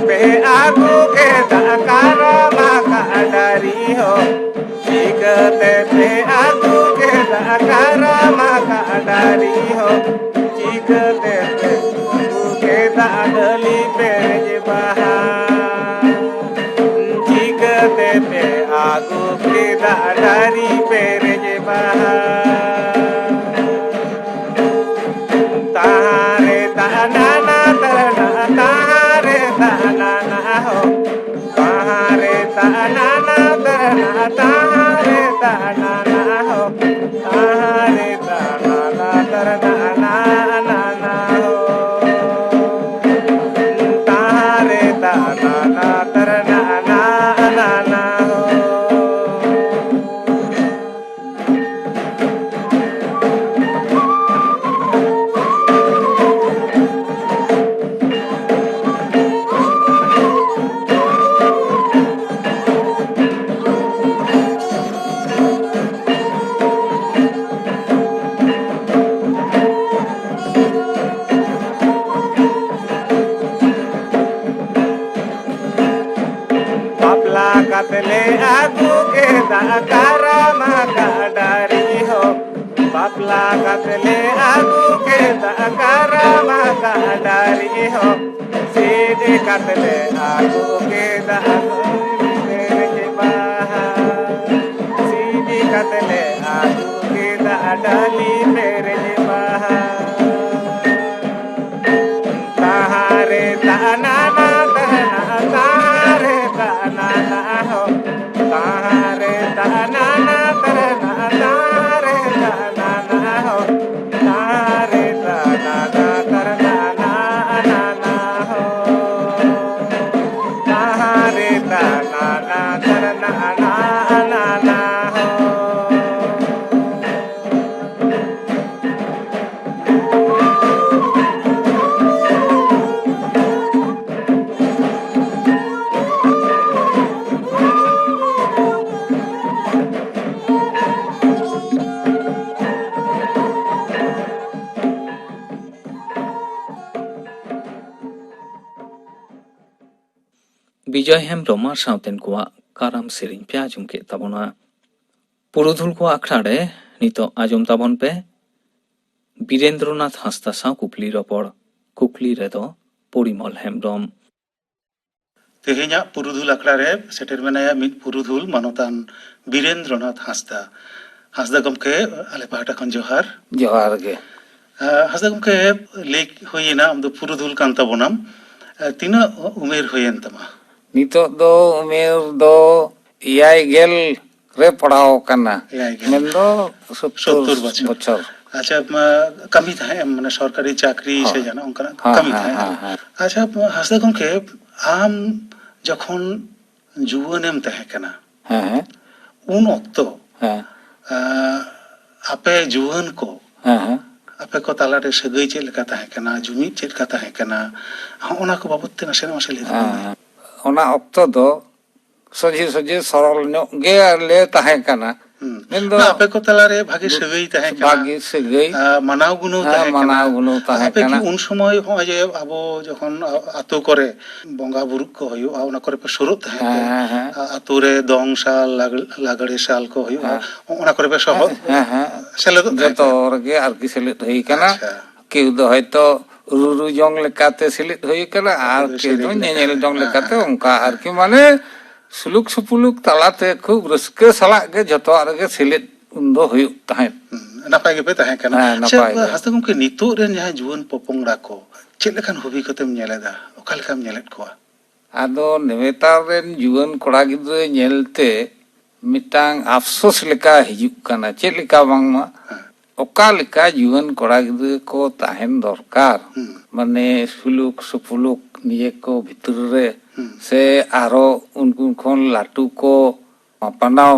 ᱯᱮ ᱟᱹᱜᱩ ᱠᱮᱫᱟ ᱠᱟᱨᱟᱢᱟ ᱠᱟᱰᱟᱨᱤ ᱦᱚᱸ, ᱪᱤᱠᱟᱹᱛᱮ ᱯᱮ ᱟᱹᱜᱩ ᱠᱮᱫᱟ ᱠᱟᱨᱟᱢᱟ ᱠᱟᱰᱟᱨᱤ ᱦᱚᱸ, ᱪᱤᱠᱟᱹᱛᱮ ᱯᱮ ᱟᱹᱜᱩ ᱠᱮᱫᱟ ᱰᱟᱹᱞᱤ ᱯᱮᱨᱮᱡ ᱵᱟᱦᱟ? ᱪᱤᱠᱟᱹᱛᱮ ᱯᱮ ᱟᱹᱜᱩ ᱠᱮᱫᱟ ᱰᱟᱹᱞᱤ ᱯᱮᱨᱮᱡ ᱵᱟᱦᱟ? ᱛᱟᱦᱟᱨᱮ ᱛᱟᱦᱟᱱᱟᱱᱟ ᱛᱟᱨᱟᱱᱟ, ᱛᱟᱦᱟᱨᱮ ᱛᱟᱦᱟᱱᱟᱱᱟ ᱦᱚ, ᱛᱟᱦᱟᱨᱮ ᱛᱟᱦᱟᱱᱟᱱᱟ ᱛᱟᱨᱟᱱᱟ, ᱛᱟᱦᱟᱨᱮ ᱛᱟᱦᱟᱱᱟᱱᱟ ᱦᱚ, ᱛᱟᱦᱟᱨᱮ ᱛᱟᱦᱟᱱᱟᱱᱟ ᱛᱟᱨᱟᱱᱟ ᱱᱟᱱᱟ ᱦᱚ, ᱛᱟᱦᱟᱨᱮ ᱛᱟᱦᱟᱱᱟᱱᱟ ᱛᱟᱨᱟᱱᱟ ᱱᱟᱱᱟ ᱦᱚ᱾ ᱵᱟᱯᱞᱟ ᱠᱟᱛᱮ ᱞᱮ ᱟᱹᱜᱩ ᱠᱮᱫᱟ ᱠᱟᱨᱟᱢᱟ ᱠᱟᱰᱟᱨᱤ ᱦᱚᱸ᱾ ᱵᱟᱯᱞᱟ ᱠᱟᱛᱮ ᱞᱮ ᱟᱹᱜᱩ ᱠᱮᱫᱟ ᱠᱟᱨᱟᱢᱟ ᱠᱟᱰᱟᱨᱤ ᱦᱚᱸ᱾ ᱥᱤᱫᱤ ᱠᱟᱛᱮ ᱞᱮ ᱟᱹᱜᱩ ᱠᱮᱫᱟ ᱰᱟᱹᱞᱤ ᱯᱮᱨᱮᱡ ᱵᱟᱦᱟ᱾ ᱥᱤᱫᱤ ᱠᱟᱛᱮ ᱞᱮ ᱟᱹᱜᱩ ᱠᱮᱫᱟ ᱰᱟᱹᱞᱤ ᱯᱮᱨᱮᱡ ᱵᱟᱦᱟ᱾ ᱛᱟᱦᱟᱨᱮ ᱛᱟᱦᱟᱱᱟᱱᱟ ᱛᱟᱦᱟᱱᱟ, ᱛᱟᱦᱟᱨᱮ ᱛᱟᱦᱟᱱᱟᱱᱟ ᱦᱚ, ᱛᱟᱦᱟᱨᱮ ᱛᱟᱦᱟᱱᱟᱱᱟ ᱛᱟᱦᱟᱱᱟ, ᱛᱟᱦᱟᱨᱮ ᱛᱟᱦᱟᱱᱟᱱᱟ ᱦᱚ, ᱛᱟᱦᱟᱨᱮ ᱛᱟᱦᱟᱱᱟᱱᱟ ᱛᱟᱦᱟᱱᱟ ᱱᱟᱱᱟ ᱦᱚ, ᱛᱟᱦᱟᱨᱮ ᱛᱟᱦᱟᱱᱟ ᱵᱤᱡᱚᱭ ᱦᱮᱢᱵᱽᱨᱚᱢ ᱟᱨ ᱥᱟᱶᱛᱮᱱ ᱠᱚᱣᱟᱜ ᱠᱟᱨᱟᱢ ᱥᱮᱨᱮᱧ ᱯᱮ ᱟᱸᱡᱚᱢ ᱠᱮᱫ ᱛᱟᱵᱚᱱᱟ᱾ ᱯᱩᱨᱩᱫᱷᱩᱞ ᱠᱚᱣᱟᱜ ᱟᱠᱷᱲᱟ ᱨᱮ ᱱᱤᱛᱚᱜ ᱟᱸᱡᱚᱢ ᱛᱟᱵᱚᱱ ᱯᱮ ᱵᱤᱨᱮᱱᱫᱨᱚᱱᱟᱛᱷ ᱦᱟᱸᱥᱫᱟ ᱥᱟᱶ ᱠᱩᱠᱞᱤ ᱨᱚᱯᱚᱲ᱾ ᱠᱩᱠᱞᱤ ᱨᱮᱫᱚ ᱯᱚᱨᱤᱢᱚᱞ ᱦᱮᱢᱵᱽᱨᱚᱢ᱾ ᱛᱮᱦᱮᱧᱟᱜ ᱯᱩᱨᱩᱫᱷᱩᱞ ᱟᱠᱷᱲᱟ ᱨᱮ ᱥᱮᱴᱮᱨ ᱢᱮᱱᱟᱭᱟ ᱢᱤᱫ ᱯᱩᱨᱩᱫᱷᱩᱞ ᱢᱟᱱᱚᱛᱟᱱ ᱵᱤᱨᱮᱱᱫᱨᱚᱱᱟᱛᱷ ᱦᱟᱸᱥᱫᱟ᱾ ᱦᱟᱸᱥᱫᱟ ᱜᱚᱢᱠᱮ, ᱟᱞᱮ ᱯᱟᱦᱴᱟ ᱠᱷᱚᱱ ᱡᱚᱦᱟᱨ᱾ ᱡᱚᱦᱟᱨ ᱜᱮ᱾ ᱟᱸ, ᱦᱟᱸᱥᱫᱟ ᱜᱚᱢᱠᱮ, ᱞᱟᱹᱭ ᱦᱩᱭᱮᱱᱟ ᱟᱢ ᱫᱚ ᱯᱩᱨᱩᱫᱷᱩᱞ ᱠᱟᱱ ᱛᱟᱵᱚᱱᱟᱢ᱾ ᱟᱸ, ᱛᱤᱱᱟᱹᱜ ᱩᱢᱮᱨ ᱦᱩᱭᱮᱱ ᱛᱟᱢᱟ? ᱱᱤᱛᱚᱜ ᱫᱚ ᱩᱢᱮᱨ ᱫᱚ ᱮᱭᱟᱭ ᱜᱮᱞ ᱨᱮ ᱯᱟᱲᱟᱣ ᱟᱠᱟᱱᱟ᱾ ᱮᱭᱟᱭ ᱜᱮᱞ᱾ ᱢᱮᱱᱫᱚ ᱥᱚᱛᱛᱚᱨ ᱥᱚᱛᱛᱚᱨ ᱵᱚᱪᱷᱚᱨ᱾ ᱵᱚᱪᱷᱚᱨ᱾ ᱟᱪᱪᱷᱟ, ᱢᱟ, ᱠᱟᱹᱢᱤ ᱛᱟᱦᱮᱸᱫ ᱮᱢ, ᱢᱟᱱᱮ ᱥᱚᱨᱠᱟᱨᱤ ᱪᱟᱹᱠᱨᱤ ᱥᱮ ᱦᱳᱭ᱾ ᱡᱟᱦᱟᱱᱟᱜ ᱚᱱᱠᱟᱱᱟᱜ ᱦᱮᱸ, ᱠᱟᱹᱢᱤ ᱦᱮᱸ, ᱛᱟᱦᱮᱸᱫ ᱦᱮᱸ, ᱮᱢ? ᱦᱮᱸ᱾ ᱟᱪᱪᱷᱟ, ᱦᱟᱸᱥᱫᱟ ᱜᱚᱢᱠᱮ, ᱟᱢ ᱡᱚᱠᱷᱚᱱ ᱡᱩᱣᱟᱹᱱᱮᱢ ᱛᱟᱦᱮᱸ ᱠᱟᱱᱟ, ᱦᱮᱸ, ᱦᱮᱸ᱾ ᱩᱱ ᱚᱠᱛᱚ, ᱦᱮᱸ᱾ ᱟᱸ, ᱟᱯᱮ ᱡᱩᱣᱟᱹᱱ ᱠᱚ, ᱦᱮᱸ, ᱦᱮᱸ᱾ ᱟᱯᱮ ᱠᱚ ᱛᱟᱞᱟᱨᱮ ᱥᱟᱹᱜᱟᱹᱭ ᱪᱮᱫ ᱞᱮᱠᱟ ᱛᱟᱦᱮᱸ ᱠᱟᱱᱟ, ᱡᱩᱢᱤᱫ ᱪᱮᱫ ᱞᱮᱠᱟ ᱛᱟᱦᱮᱸ ᱠᱟᱱᱟ, ᱦᱚᱸᱜᱼᱚ ᱱᱟ ᱠᱚ ᱵᱟᱵᱚᱫ ᱛᱮ ᱱᱟᱥᱮᱱᱟᱜ ᱢᱟᱥᱮ ᱞᱟᱹᱭ ᱛᱟᱵᱚᱱ ᱢᱮ᱾ ᱦᱮᱸ, ᱚᱱᱟ ᱚᱠᱛᱚ ᱫᱚ ᱥᱚᱡᱷᱮ ᱥᱚᱡᱷᱮ ᱥᱚᱨᱚᱞ ᱧᱚᱜ ᱜᱮ ᱞᱮ ᱛᱟᱦᱮᱸ ᱠᱟᱱᱟ᱾ ᱦᱩᱸ᱾ ᱢᱮᱱᱫᱚ ᱵᱟᱝ, ᱟᱯᱮ ᱠᱚ ᱛᱟᱞᱟᱨᱮ ᱵᱷᱟᱜᱮ ᱵᱩ-, ᱥᱟᱹᱜᱟᱹᱭ ᱛᱟᱦᱮᱸ ᱠᱟᱱᱟ᱾ ᱵᱷᱟᱜᱮ ᱥᱟᱹᱜᱟᱹᱭ᱾ ᱟᱨ ᱢᱟᱱᱟᱣ ᱜᱩᱱᱟᱹᱣ ᱦᱮᱸ, ᱛᱟᱦᱮᱸ ᱠᱟᱱᱟ᱾ ᱢᱟᱱᱟᱣ ᱜᱩᱱᱟᱹᱣ ᱛᱟᱦᱮᱸ ᱟᱯᱮ ᱠᱤ ᱠᱟᱱᱟ᱾ ᱩᱱ ᱥᱚᱢᱚᱭ ᱦᱚᱸᱜᱼᱚᱭ ᱡᱮ ᱟᱵᱚ ᱡᱚᱠᱷᱚᱱ ᱟ-, ᱟᱛᱳ ᱠᱚᱨᱮ ᱵᱚᱸᱜᱟ ᱵᱩᱨᱩ ᱠᱚ ᱦᱩᱭᱩᱜᱼᱟ, ᱚᱱᱟ ᱠᱚᱨᱮ ᱯᱮ ᱥᱩᱨᱩᱜ ᱛᱟᱦᱮᱸᱫ ᱯᱮ? ᱦᱮᱸ, ᱦᱮᱸ᱾ ᱟ-, ᱟᱛᱳ ᱨᱮ ᱫᱚᱝ ᱥᱟᱞ, ᱞᱟᱜᱽ-, ᱞᱟᱜᱽᱲᱮ ᱥᱟᱞ ᱠᱚ ᱦᱩᱭᱩᱜᱼᱟ, ᱦᱮᱸ᱾ ᱚᱱᱟ ᱠᱚᱨᱮ ᱯᱮ ᱥᱚᱦᱚᱫ, ᱦᱮᱸ, ᱦᱮᱸ᱾ ᱥᱮᱞᱮᱫᱚᱜ ᱛᱟᱦᱮᱸᱫ ᱡᱚᱛᱚ ᱯᱮ? ᱨᱮᱜᱮ ᱟᱨᱠᱤ ᱥᱮᱞᱮᱫ ᱦᱩᱭ ᱠᱟᱱᱟ᱾ ᱟᱪᱪᱷᱟ᱾ ᱠᱮᱣ ᱫᱚ ᱦᱚᱭᱛᱚ ᱨᱩᱨᱩ ᱡᱚᱝ ᱞᱮᱠᱟᱛᱮ ᱥᱮᱞᱮᱫ ᱦᱩᱭ ᱠᱟᱱᱟ, ᱟᱨ ᱟᱫᱚ ᱠᱮᱣ ᱫᱚ ᱥᱮᱨᱮᱧ ᱞᱮᱠᱟ᱾ ᱧᱮᱧᱮᱞ ᱡᱚᱝ ᱦᱮᱸ, ᱞᱮᱠᱟᱛᱮ ᱦᱮᱸ᱾ ᱚᱱᱠᱟ ᱦᱮᱸ᱾ ᱟᱨᱠᱤ, ᱢᱟᱱᱮ, ᱥᱩᱞᱩᱠ ᱥᱩᱯᱩᱞᱩᱠ ᱛᱟᱞᱟᱛᱮ ᱠᱷᱩᱵ ᱨᱟᱹᱥᱠᱟᱹ ᱥᱟᱞᱟᱜ ᱜᱮ ᱡᱚᱛᱚᱣᱟᱜ ᱨᱮᱜᱮ ᱥᱮᱞᱮᱫ ᱩᱱᱫᱚ ᱦᱩᱭᱩᱜ ᱛᱟᱦᱮᱸᱫ᱾ ᱦᱩᱸ, ᱱᱟᱯᱟᱭ ᱜᱮᱯᱮ ᱛᱟᱦᱮᱸ ᱠᱟᱱᱟ᱾ ᱦᱮᱸ, ᱟᱪᱪᱷᱟ, ᱱᱟᱯᱟᱭ ᱜᱮ᱾ ᱦᱟᱸᱥᱫᱟ ᱜᱚᱢᱠᱮ, ᱱᱤᱛᱚᱜ ᱨᱮᱱ ᱡᱟᱦᱟᱸᱭ ᱡᱩᱣᱟᱹᱱ ᱯᱚᱯᱚᱝᱲᱟ ᱠᱚ ᱪᱮᱫ ᱞᱮᱠᱟᱱ ᱦᱚᱵᱤ ᱠᱚᱛᱮᱢ ᱧᱮᱞ ᱮᱫᱟ? ᱚᱠᱟ ᱞᱮᱠᱟᱢ ᱧᱮᱞᱮᱫ ᱠᱚᱣᱟ? ᱟᱫᱚ ᱱᱮᱛᱟᱨ ᱨᱮᱱ ᱡᱩᱣᱟᱹᱱ ᱠᱚᱲᱟ ᱜᱤᱫᱽᱨᱟᱹ ᱧᱮᱞᱛᱮ ᱢᱤᱫᱴᱟᱝ ᱟᱯᱥᱳᱥ ᱞᱮᱠᱟ ᱦᱤᱡᱩᱜ ᱠᱟᱱᱟ᱾ ᱪᱮᱫ ᱞᱮᱠᱟ ᱵᱟᱝᱢᱟ, ᱦᱮᱸ᱾ ᱚᱠᱟ ᱞᱮᱠᱟ ᱡᱩᱣᱟᱹᱱ ᱠᱚᱲᱟ ᱜᱤᱫᱽᱨᱟᱹ ᱠᱚ ᱛᱟᱦᱮᱱ ᱫᱚᱨᱠᱟᱨ, ᱦᱩᱸ᱾ ᱢᱟᱱᱮ ᱥᱩᱞᱩᱠ ᱥᱩᱯᱩᱞᱩᱠ ᱱᱤᱡᱮ ᱠᱚ ᱵᱷᱤᱛᱨᱤ ᱨᱮ, ᱦᱩᱸ᱾ ᱥᱮ ᱟᱨᱚ ᱩᱱᱠᱩ ᱠᱷᱚᱱ ᱞᱟᱹᱴᱩ ᱠᱚ ᱢᱟᱯᱟᱱᱟᱣ,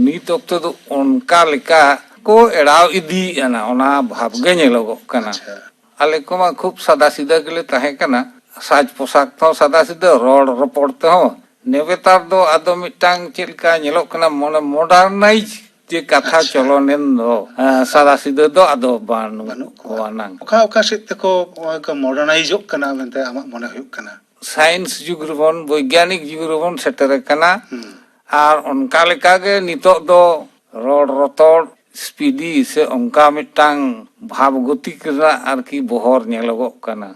ᱱᱤᱛ ᱚᱠᱛᱚ ᱫᱚ ᱚᱱᱠᱟ ᱞᱮᱠᱟ ᱠᱚ ᱮᱲᱟᱣ ᱤᱫᱤᱭᱮᱫᱼᱟ, ᱚᱱᱟ ᱵᱷᱟᱵᱽ ᱜᱮ ᱧᱮᱞᱚᱜᱚᱜ ᱠᱟᱱᱟ᱾ ᱟᱪᱪᱷᱟ᱾ ᱟᱞᱮ ᱠᱚᱢᱟ ᱠᱷᱩᱵ ᱥᱟᱫᱟ ᱥᱤᱫᱟᱹ ᱜᱮᱞᱮ ᱛᱟᱦᱮᱸ ᱠᱟᱱᱟ, ᱥᱟᱡᱽ ᱯᱳᱥᱟᱠ ᱛᱮᱦᱚᱸ ᱥᱟᱫᱟ ᱥᱤᱫᱟᱹ, ᱨᱚᱲ ᱨᱚᱯᱚᱲ ᱛᱮᱦᱚᱸ᱾ ᱱᱮᱛᱟᱨ ᱫᱚ ᱟᱫᱚ ᱢᱤᱫᱴᱟᱝ ᱪᱮᱫ ᱞᱮᱠᱟ ᱧᱮᱞᱚᱜ ᱠᱟᱱᱟ, ᱢᱚᱱᱮ ᱢᱚᱰᱟᱨᱱᱟᱭᱤᱡᱽ ᱡᱮ ᱠᱟᱛᱷᱟ ᱟᱪᱪᱷᱟ᱾ ᱪᱚᱞᱚᱱᱮᱱ ᱫᱚ, ᱦᱮᱸ, ᱥᱟᱫᱟ ᱥᱤᱫᱟᱹ ᱫᱚ ᱟᱫᱚ ᱵᱟᱹᱱᱩᱜ ᱵᱟᱹᱱᱩᱜ ᱠᱚᱣᱟ᱾ ᱠᱚᱣᱟ ᱱᱟᱝ᱾ ᱚᱠᱟ, ᱚᱠᱟ ᱥᱮᱫ ᱛᱮᱠᱚ, ᱱᱚᱜᱼᱚᱭ ᱠᱚ ᱢᱚᱰᱟᱨᱱᱟᱭᱤᱡᱚᱜ ᱠᱟᱱᱟ ᱢᱮᱱᱛᱮ ᱟᱢᱟᱜ ᱢᱚᱱᱮ ᱦᱩᱭᱩᱜ ᱠᱟᱱᱟ? ᱥᱟᱭᱮᱱᱥ ᱡᱩᱜᱽ ᱨᱮᱵᱚᱱ, ᱵᱳᱭᱜᱟᱱᱤᱠ ᱡᱩᱜᱽ ᱨᱮᱵᱚᱱ ᱥᱮᱴᱮᱨ ᱟᱠᱟᱱᱟ᱾ ᱟᱨ ᱚᱱᱠᱟ ᱞᱮᱠᱟᱜᱮ ᱱᱤᱛᱚᱜ ᱫᱚ ᱨᱚᱲ ᱨᱚᱛᱚᱲ, ᱥᱯᱤᱰᱤ ᱥᱮ ᱚᱱᱠᱟ ᱢᱤᱫᱴᱟᱝ ᱵᱷᱟᱵᱽ ᱜᱚᱛᱤᱠ ᱨᱮᱱᱟᱜ ᱟᱨᱠᱤ ᱵᱚᱦᱚᱨ ᱧᱮᱞᱚᱜᱚᱜ ᱠᱟᱱᱟ᱾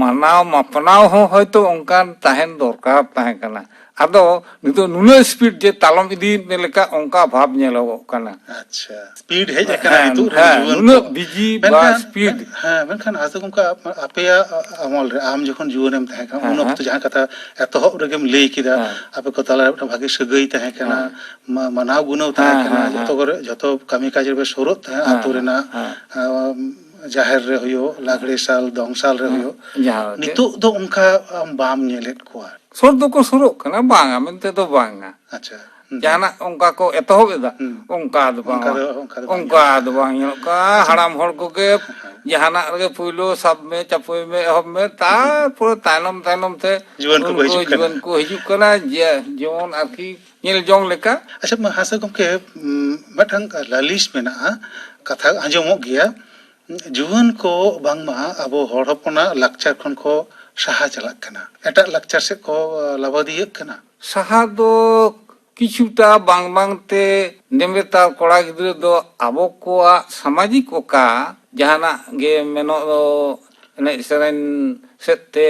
ᱢᱟᱱᱟᱣ ᱢᱟᱯᱱᱟᱣ ᱦᱚᱸ ᱦᱚᱭᱛᱳ ᱚᱱᱠᱟᱱ ᱛᱟᱦᱮᱱ ᱫᱚᱨᱠᱟᱨ ᱛᱟᱦᱮᱸ ᱠᱟᱱᱟ᱾ ᱟᱫᱚ ᱱᱤᱛᱚᱜ ᱱᱩᱱᱟᱹᱜ ᱥᱯᱤᱰ ᱡᱮ ᱛᱟᱞᱚᱢ ᱤᱫᱤᱭᱮᱫ ᱢᱮ ᱞᱮᱠᱟ ᱚᱱᱠᱟ ᱵᱷᱟᱵᱽ ᱧᱮᱞᱚᱜᱚᱜ ᱠᱟᱱᱟ᱾ ᱟᱪᱪᱷᱟ, ᱥᱯᱤᱰ ᱦᱮᱡ ᱟᱠᱟᱱᱟ ᱦᱮᱸ, ᱱᱤᱛᱚᱜ ᱨᱮᱱ ᱦᱮᱸ, ᱡᱩᱣᱟᱹᱱ ᱱᱩᱱᱟᱹᱜ ᱠᱚ᱾ ᱵᱤᱡᱤ ᱵᱟ ᱢᱮᱱᱠᱷᱟᱱ ᱥᱯᱤᱰ᱾ ᱦᱮᱸ, ᱢᱮᱱᱠᱷᱟᱱ ᱦᱟᱸᱥᱫᱟ ᱜᱚᱢᱠᱮ, ᱟᱯ- ᱟᱯᱮᱭᱟᱜ ᱟᱢᱚᱞ ᱨᱮ, ᱟᱢ ᱡᱚᱠᱷᱚᱱ ᱡᱩᱣᱟᱹᱱᱮᱢ ᱛᱟᱦᱮᱸ ᱠᱟᱱᱟ, ᱦᱮᱸ, ᱩᱱ ᱦᱮᱸ᱾ ᱚᱠᱛᱚ ᱡᱟᱦᱟᱸ ᱠᱟᱛᱷᱟ ᱮᱛᱚᱦᱚᱵ ᱨᱮᱜᱮᱢ ᱞᱟᱹᱭ ᱠᱮᱫᱟ, ᱦᱮᱸ᱾ ᱟᱯᱮ ᱠᱚ ᱛᱟᱞᱟᱨᱮ ᱢᱤᱫᱴᱟᱝ ᱵᱷᱟᱜᱤ ᱥᱟᱹᱜᱟᱹᱭ ᱛᱟᱦᱮᱸ ᱠᱟᱱᱟ, ᱦᱮᱸ᱾ ᱢᱟ- ᱢᱟᱱᱟᱣ ᱜᱩᱱᱟᱹᱣ ᱛᱟᱦᱮᱸ ᱦᱮᱸ, ᱠᱟᱱᱟ, ᱦᱮᱸ, ᱡᱚᱛᱚ ᱦᱮᱸ᱾ ᱠᱚᱨᱮ, ᱡᱚᱛᱚ ᱠᱟᱹᱢᱤ ᱠᱟᱡᱽ ᱨᱮᱯᱮ ᱥᱩᱨᱚᱜ ᱛᱟᱦᱮᱸᱫ, ᱦᱮᱸ, ᱟᱛᱳ ᱦᱮᱸ, ᱨᱮᱱᱟᱜ ᱦᱮᱸ᱾ ᱟᱸ, ᱡᱟᱦᱮᱨ ᱨᱮ ᱦᱩᱭᱩᱜ, ᱞᱟᱜᱽᱲᱮ ᱥᱟᱞ, ᱫᱚᱝ ᱥᱟᱞ ᱨᱮ ᱦᱩᱭᱩᱜ, ᱡᱟᱦᱟᱸ ᱜᱮ᱾ ᱱᱤᱛᱚᱜ ᱫᱚ ᱚᱱᱠᱟ ᱟᱢ ᱵᱟᱢ ᱧᱮᱞᱮᱫ ᱠᱚᱣᱟ᱾ ᱥᱩᱨ ᱫᱚᱠᱚ ᱥᱩᱨᱚᱜ ᱠᱟᱱᱟ, ᱵᱟᱝᱟ ᱢᱮᱱᱛᱮ ᱫᱚ ᱵᱟᱝᱟ᱾ ᱟᱪᱪᱷᱟ᱾ ᱦᱩᱸ᱾ ᱡᱟᱦᱟᱱᱟᱜ ᱚᱱᱠᱟ ᱠᱚ ᱮᱛᱚᱦᱚᱵ ᱮᱫᱟ, ᱦᱩᱸ᱾ ᱚᱱᱠᱟ ᱫᱚ ᱵᱟᱝ, ᱚᱱᱠᱟ ᱫᱚ, ᱚᱱᱠᱟ ᱫᱚ ᱵᱟᱝ ᱚᱱᱠᱟ ᱧᱮᱞᱚᱜ ᱫᱚ ᱠᱟᱱᱟ᱾ ᱵᱟᱝ ᱧᱮᱞᱚᱜ ᱠᱟᱱᱟ᱾ ᱦᱟᱲᱟᱢ ᱦᱚᱲ ᱠᱚᱜᱮ ᱡᱟᱦᱟᱱᱟᱜ ᱨᱮᱜᱮ ᱯᱳᱭᱞᱳ ᱥᱟᱵ ᱢᱮ, ᱪᱟᱯᱚᱭ ᱢᱮ, ᱮᱦᱚᱵ ᱢᱮ, ᱛᱟᱨᱯᱚᱨᱮ ᱛᱟᱭᱱᱚᱢ ᱛᱟᱭᱱᱚᱢ ᱛᱮ ᱡᱩᱣᱟᱹᱱ ᱠᱚᱠᱚ ᱩᱱᱠᱩ ᱦᱤᱡᱩᱜ ᱠᱟᱱᱟ᱾ ᱡᱩᱣᱟᱹᱱ ᱠᱚ ᱦᱤᱡᱩᱜ ᱠᱟᱱᱟ, ᱡᱮ ᱡᱮᱢᱚᱱ ᱟᱨᱠᱤ ᱧᱮᱞ ᱡᱚᱝ ᱞᱮᱠᱟ᱾ ᱟᱪᱪᱷᱟ, ᱢᱟ ᱦᱟᱸᱥᱫᱟ ᱜᱚᱢᱠᱮ, ᱩᱢ, ᱢᱤᱫᱴᱟᱝ ᱞᱟᱹᱞᱤᱥ ᱢᱮᱱᱟᱜᱼᱟ, ᱠᱟᱛᱷᱟ ᱟᱸᱡᱚᱢᱚᱜ ᱜᱮᱭᱟ, ᱡᱩᱣᱟᱹᱱ ᱠᱚ ᱵᱟᱝᱢᱟ ᱟᱵᱚ ᱦᱚᱲ ᱦᱚᱯᱚᱱᱟᱜ ᱞᱟᱠᱪᱟᱨ ᱠᱷᱚᱱ ᱠᱚ ᱥᱟᱦᱟ ᱪᱟᱞᱟᱜ ᱠᱟᱱᱟ, ᱮᱴᱟᱜ ᱞᱟᱠᱪᱟᱨ ᱥᱮᱫ ᱠᱚ ᱞᱟᱵᱟᱫᱤᱭᱟᱹᱜ ᱠᱟᱱᱟ᱾ ᱥᱟᱦᱟ ᱫᱚ ᱠᱤᱪᱷᱩᱴᱟ ᱵᱟᱝ ᱵᱟᱝ ᱛᱮ ᱱᱮᱵᱮᱛᱟᱨ ᱠᱚᱲᱟ ᱜᱤᱫᱽᱨᱟᱹ ᱫᱚ ᱟᱵᱚ ᱠᱚᱣᱟᱜ ᱥᱟᱢᱟᱡᱤᱠ ᱚᱠᱟ ᱡᱟᱦᱟᱱᱟᱜ ᱜᱮ ᱢᱮᱱᱚᱜ ᱫᱚ, ᱮᱱᱮᱡ ᱥᱮᱨᱮᱧ ᱥᱮᱫ ᱛᱮ,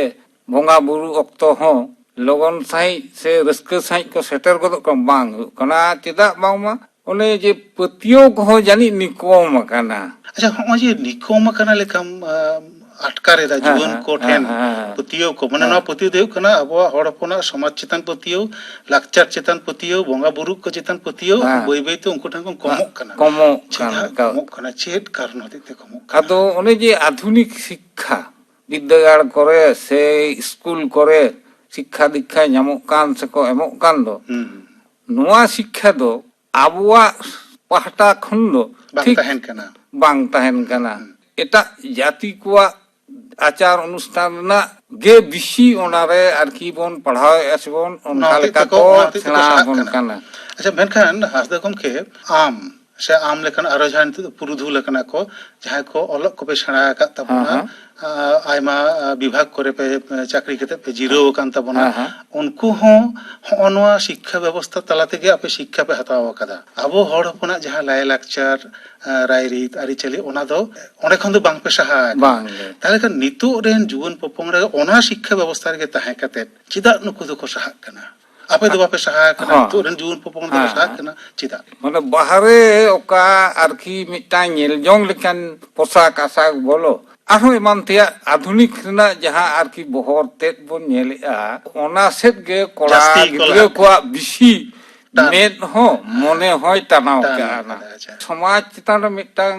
ᱵᱚᱸᱜᱟ ᱵᱩᱨᱩ ᱚᱠᱛᱚ ᱦᱚᱸ ᱞᱚᱜᱚᱱ ᱥᱟᱺᱦᱤᱡ ᱥᱮ ᱨᱟᱹᱥᱠᱟᱹ ᱥᱟᱺᱦᱤᱡ ᱠᱚ ᱥᱮᱴᱮᱨ ᱜᱚᱫᱚᱜ ᱠᱟᱱᱟ, ᱵᱟᱝ ᱦᱩᱭᱩᱜ ᱠᱟᱱᱟ᱾ ᱪᱮᱫᱟᱜ ᱵᱟᱝᱢᱟ ᱚᱱᱮ ᱡᱮ ᱯᱟᱹᱛᱭᱟᱹᱣ ᱠᱚᱦᱚᱸ ᱡᱟᱹᱱᱤᱡ ᱱᱤᱠᱚᱢ ᱟᱠᱟᱱᱟ᱾ ᱟᱪᱪᱷᱟ, ᱦᱚᱸᱜᱼᱚᱭ ᱡᱮ ᱱᱤᱠᱚᱢ ᱟᱠᱟᱱᱟ ᱞᱮᱠᱟᱢ, ᱟᱸ, ᱟᱴᱠᱟᱨ ᱮᱫᱟ ᱦᱮᱸ, ᱡᱩᱣᱟᱹᱱ ᱦᱮᱸ, ᱠᱚ ᱦᱮᱸ, ᱴᱷᱮᱱ ᱦᱮᱸ, ᱦᱮᱸ᱾ ᱯᱟᱹᱛᱭᱟᱹᱣ ᱠᱚ, ᱢᱟᱱᱮ ᱦᱮᱸ᱾ ᱱᱚᱣᱟ ᱯᱟᱹᱛᱭᱟᱹᱣ ᱫᱚ ᱦᱩᱭᱩᱜ ᱠᱟᱱᱟ ᱟᱵᱚᱣᱟᱜ ᱦᱚᱲ ᱦᱚᱯᱚᱱᱟᱜ ᱥᱚᱢᱟᱡᱽ ᱪᱮᱛᱟᱱ ᱯᱟᱹᱛᱭᱟᱹᱣ, ᱞᱟᱠᱪᱟᱨ ᱪᱮᱛᱟᱱ ᱯᱟᱹᱛᱭᱟᱹᱣ, ᱵᱚᱸᱜᱟ ᱵᱩᱨᱩ ᱠᱚ ᱪᱮᱛᱟᱱ ᱯᱟᱹᱛᱭᱟᱹᱣ ᱦᱮᱸ᱾ ᱵᱟᱹᱭ ᱵᱟᱹᱭ ᱛᱮ ᱩᱱᱠᱩ ᱴᱷᱮᱱ ᱠᱷᱚᱱ ᱠᱚᱢᱚᱜ ᱠᱟᱱᱟ᱾ ᱠᱚᱢᱚᱜ ᱠᱟᱱ ᱪᱮᱫᱟᱜ ᱞᱮᱠᱟ᱾ ᱠᱚᱢᱚᱜ ᱠᱟᱱᱟ? ᱪᱮᱫ ᱠᱟᱨᱚᱱ ᱦᱚᱛᱮᱡ ᱛᱮ ᱠᱚᱢᱚᱜ ᱠᱟᱱᱟ? ᱟᱫᱚ ᱚᱱᱮ ᱡᱮ ᱟᱫᱷᱩᱱᱤᱠ ᱥᱤᱠᱠᱷᱟ ᱵᱤᱫᱽᱫᱟᱹᱜᱟᱲ ᱠᱚᱨᱮ ᱥᱮ ᱥᱠᱩᱞ ᱠᱚᱨᱮ ᱥᱤᱠᱠᱷᱟ ᱫᱤᱠᱠᱷᱟ ᱧᱟᱢᱚᱜ ᱠᱟᱱ ᱥᱮᱠᱚ ᱮᱢᱚᱜ ᱠᱟᱱ ᱫᱚ, ᱦᱩᱸ᱾ ᱱᱚᱣᱟ ᱥᱤᱠᱠᱷᱟ ᱫᱚ ᱟᱵᱚᱣᱟᱜ ᱯᱟᱦᱴᱟ ᱠᱷᱚᱱ ᱫᱚ ᱵᱟᱝ ᱴᱷᱤᱠ ᱛᱟᱦᱮᱱ ᱠᱟᱱᱟ᱾ ᱵᱟᱝ ᱛᱟᱦᱮᱱ ᱠᱟᱱᱟ᱾ ᱮᱴᱟᱜ ᱡᱟᱹᱛᱤ ᱠᱚᱣᱟᱜ ᱟᱪᱟᱨ ᱚᱱᱩᱥᱴᱷᱟᱱ ᱨᱮᱱᱟᱜ ᱜᱮ ᱵᱮᱥᱤ ᱚᱱᱟᱨᱮ ᱟᱨᱠᱤ ᱵᱚᱱ ᱯᱟᱲᱦᱟᱣᱮᱫᱼᱟ ᱥᱮᱵᱚᱱ, ᱚᱱᱟ ᱚᱱᱠᱟ ᱦᱚᱛᱮᱡ ᱞᱮᱠᱟ ᱛᱮᱠᱚ, ᱠᱚ ᱚᱱᱟ ᱦᱚᱛᱮᱡ ᱛᱮᱠᱚ ᱥᱮᱬᱟ ᱥᱟᱦᱟᱜ ᱟᱵᱚᱱ ᱠᱟᱱᱟ᱾ ᱠᱟᱱᱟ᱾ ᱟᱪᱪᱷᱟ, ᱢᱮᱱᱠᱷᱟᱱ ᱦᱟᱸᱥᱫᱟ ᱜᱚᱢᱠᱮ, ᱟᱢ ᱥᱮ ᱟᱢ ᱞᱮᱠᱟᱱ ᱟᱨᱚ ᱡᱟᱦᱟᱸᱭ ᱱᱤᱛᱚᱜ ᱫᱚ ᱯᱩᱨᱩᱫᱷᱩᱞ ᱟᱠᱟᱱᱟ ᱠᱚ, ᱡᱟᱦᱟᱸᱭ ᱠᱚ ᱚᱞᱚᱜ ᱠᱚᱯᱮ ᱥᱮᱬᱟ ᱟᱠᱟᱫ ᱛᱟᱵᱚᱱᱟ, ᱦᱮᱸ, ᱦᱮᱸ᱾ ᱟ, ᱟᱭᱢᱟ, ᱟ, ᱵᱤᱵᱷᱟᱜᱽ ᱠᱚᱨᱮ ᱯᱮ, ᱮ, ᱪᱟᱹᱠᱨᱤ ᱠᱟᱛᱮ ᱯᱮ ᱡᱤᱨᱟᱹᱣ ᱟᱠᱟᱱ ᱛᱟᱵᱚᱱᱟ, ᱦᱮᱸ, ᱦᱮᱸ᱾ ᱩᱱᱠᱩ ᱦᱚᱸ ᱦᱚᱸᱜᱼᱚ ᱱᱚᱣᱟ ᱥᱤᱠᱠᱷᱟ ᱵᱮᱵᱚᱥᱛᱷᱟ ᱛᱟᱞᱟ ᱛᱮᱜᱮ ᱟᱯᱮ ᱥᱤᱠᱠᱷᱟ ᱯᱮ ᱦᱟᱛᱟᱣ ᱟᱠᱟᱫᱟ᱾ ᱟᱵᱚ ᱦᱚᱲ ᱦᱚᱯᱚᱱᱟᱜ ᱡᱟᱦᱟᱸ ᱞᱟᱭᱼᱞᱟᱠᱪᱟᱨ, ᱟ, ᱨᱟᱭᱨᱤᱛ, ᱟᱹᱨᱤᱪᱟᱹᱞᱤ, ᱚᱱᱟ ᱫᱚ ᱚᱸᱰᱮ ᱠᱷᱚᱱ ᱫᱚ ᱵᱟᱝ ᱯᱮ ᱥᱟᱦᱟ ᱟᱠᱟᱱᱟ᱾ ᱵᱟᱝ ᱜᱮ᱾ ᱛᱟᱦᱚᱞᱮ ᱠᱷᱟᱱ ᱱᱤᱛᱚᱜ ᱨᱮᱱ ᱡᱩᱣᱟᱹᱱ ᱯᱚᱯᱚᱝᱲᱟ ᱚᱱᱟ ᱥᱤᱠᱠᱷᱟ ᱵᱮᱵᱚᱥᱛᱷᱟ ᱨᱮᱜᱮ ᱛᱟᱦᱮᱸ ᱠᱟᱛᱮ ᱪᱮᱫᱟᱜ ᱱᱩᱠᱩ ᱫᱚᱠᱚ ᱥᱟᱦᱟᱜ ᱠᱟᱱᱟ? ᱟᱯᱮ ᱫᱚ ᱵᱟᱯᱮ ᱥᱟᱦᱟ ᱟᱠᱟᱱᱟ, ᱦᱚᱸ᱾ ᱱᱤᱛᱚᱜ ᱨᱮᱱ ᱡᱩᱣᱟᱹᱱ ᱯᱚᱯᱚᱝᱲᱟ ᱫᱚᱠᱚ ᱦᱮᱸ, ᱥᱟᱦᱟᱜ ᱦᱮᱸ᱾ ᱠᱟᱱᱟ, ᱪᱮᱫᱟᱜ? ᱢᱟᱱᱮ ᱵᱟᱦᱨᱮ ᱚᱠᱟ ᱟᱨᱠᱤ ᱢᱤᱫᱴᱟᱝ ᱧᱮᱞ ᱡᱚᱝ ᱞᱮᱠᱟᱱ ᱯᱚᱥᱟᱠ ᱟᱥᱟᱠ ᱵᱚᱞᱚ, ᱟᱨᱦᱚᱸ ᱮᱢᱟᱱ ᱛᱮᱭᱟᱜ ᱟᱫᱷᱩᱱᱤᱠ ᱨᱮᱱᱟᱜ ᱡᱟᱦᱟᱸ ᱟᱨᱠᱤ ᱵᱚᱦᱚᱨ ᱛᱮᱫ ᱵᱚᱱ ᱧᱮᱞᱮᱜᱼᱟ, ᱚᱱᱟ ᱥᱮᱫ ᱜᱮ ᱠᱚᱲᱟ ᱡᱟᱹᱥᱛᱤ ᱠᱚ ᱜᱤᱫᱽᱨᱟᱹ ᱞᱟᱦᱟᱜ ᱠᱚᱣᱟᱜ ᱵᱮᱥᱤ ᱴᱟᱱ᱾ ᱢᱮᱫ ᱦᱚᱸ ᱢᱚᱱᱮ ᱦᱚᱸᱭ ᱴᱟᱱᱟᱣ ᱴᱟᱱ ᱠᱟᱜᱼᱟ ᱠᱟᱫᱟ, ᱱᱟᱝ᱾ ᱟᱪᱪᱷᱟ᱾ ᱥᱚᱢᱟᱡᱽ ᱪᱮᱛᱟᱱ ᱨᱮ ᱢᱤᱫᱴᱟᱝ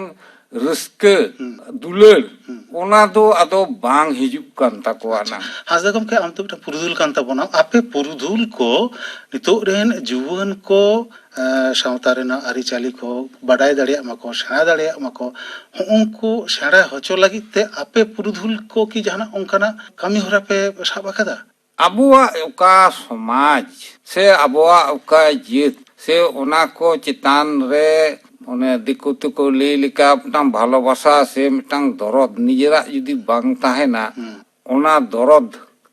ᱨᱟᱹᱥᱠᱟᱹ, ᱦᱩᱸ᱾ ᱫᱩᱞᱟᱹᱲ, ᱦᱩᱸ᱾ ᱚᱱᱟ ᱫᱚ ᱟᱫᱚ ᱵᱟᱝ ᱦᱤᱡᱩᱜ ᱠᱟᱱ ᱛᱟᱠᱚᱣᱟ ᱟᱪᱪᱷᱟ᱾ ᱱᱟᱝ᱾ ᱦᱟᱸᱥᱫᱟ ᱜᱚᱢᱠᱮ, ᱟᱢ ᱫᱚ ᱢᱤᱫᱴᱟᱝ ᱯᱩᱨᱩᱫᱷᱩᱞ ᱠᱟᱱ ᱛᱟᱵᱚᱱᱟᱢ᱾ ᱟᱯᱮ ᱯᱩᱨᱩᱫᱷᱩᱞ ᱠᱚ ᱱᱤᱛᱚᱜ ᱨᱮᱱ ᱡᱩᱣᱟᱹᱱ ᱠᱚ, ᱮ, ᱥᱟᱶᱛᱟ ᱨᱮᱱᱟᱜ ᱟᱹᱨᱤᱪᱟᱹᱞᱤ ᱠᱚ ᱵᱟᱰᱟᱭ ᱫᱟᱲᱮᱭᱟᱜ ᱢᱟᱠᱚ, ᱥᱮᱬᱟ ᱫᱟᱲᱮᱭᱟᱜ ᱢᱟᱠᱚ, ᱦᱚᱸᱜᱼᱚ ᱩᱱᱠᱩ ᱥᱮᱬᱟ ᱦᱚᱪᱚ ᱞᱟᱹᱜᱤᱫ ᱛᱮ ᱟᱯᱮ ᱯᱩᱨᱩᱫᱷᱩᱞ ᱠᱚ ᱠᱤ ᱡᱟᱦᱟᱱᱟᱜ ᱚᱱᱠᱟᱱᱟᱜ ᱠᱟᱹᱢᱤ ᱦᱚᱨᱟ ᱯᱮ ᱥᱟᱵ ᱟᱠᱟᱫᱟ? ᱟᱵᱚᱣᱟᱜ ᱚᱠᱟ ᱥᱚᱢᱟᱡᱽ ᱥᱮ ᱟᱵᱚᱣᱟᱜ ᱚᱠᱟ ᱡᱟᱹᱛ ᱥᱮ ᱚᱱᱟ ᱠᱚ ᱪᱮᱛᱟᱱ ᱨᱮ ᱚᱱᱮ ᱫᱤᱠᱩ ᱛᱮᱠᱚ ᱞᱟᱹᱭ ᱞᱮᱠᱟ ᱢᱤᱫᱴᱟᱝ ᱵᱷᱟᱞᱚᱵᱟᱥᱟ ᱥᱮ ᱢᱤᱫᱴᱟᱝ ᱫᱚᱨᱚᱫ ᱱᱤᱡᱮᱨᱟᱜ ᱡᱩᱫᱤ ᱵᱟᱝ ᱛᱟᱦᱮᱱᱟ, ᱦᱩᱸ᱾ ᱚᱱᱟ ᱫᱚᱨᱚᱫ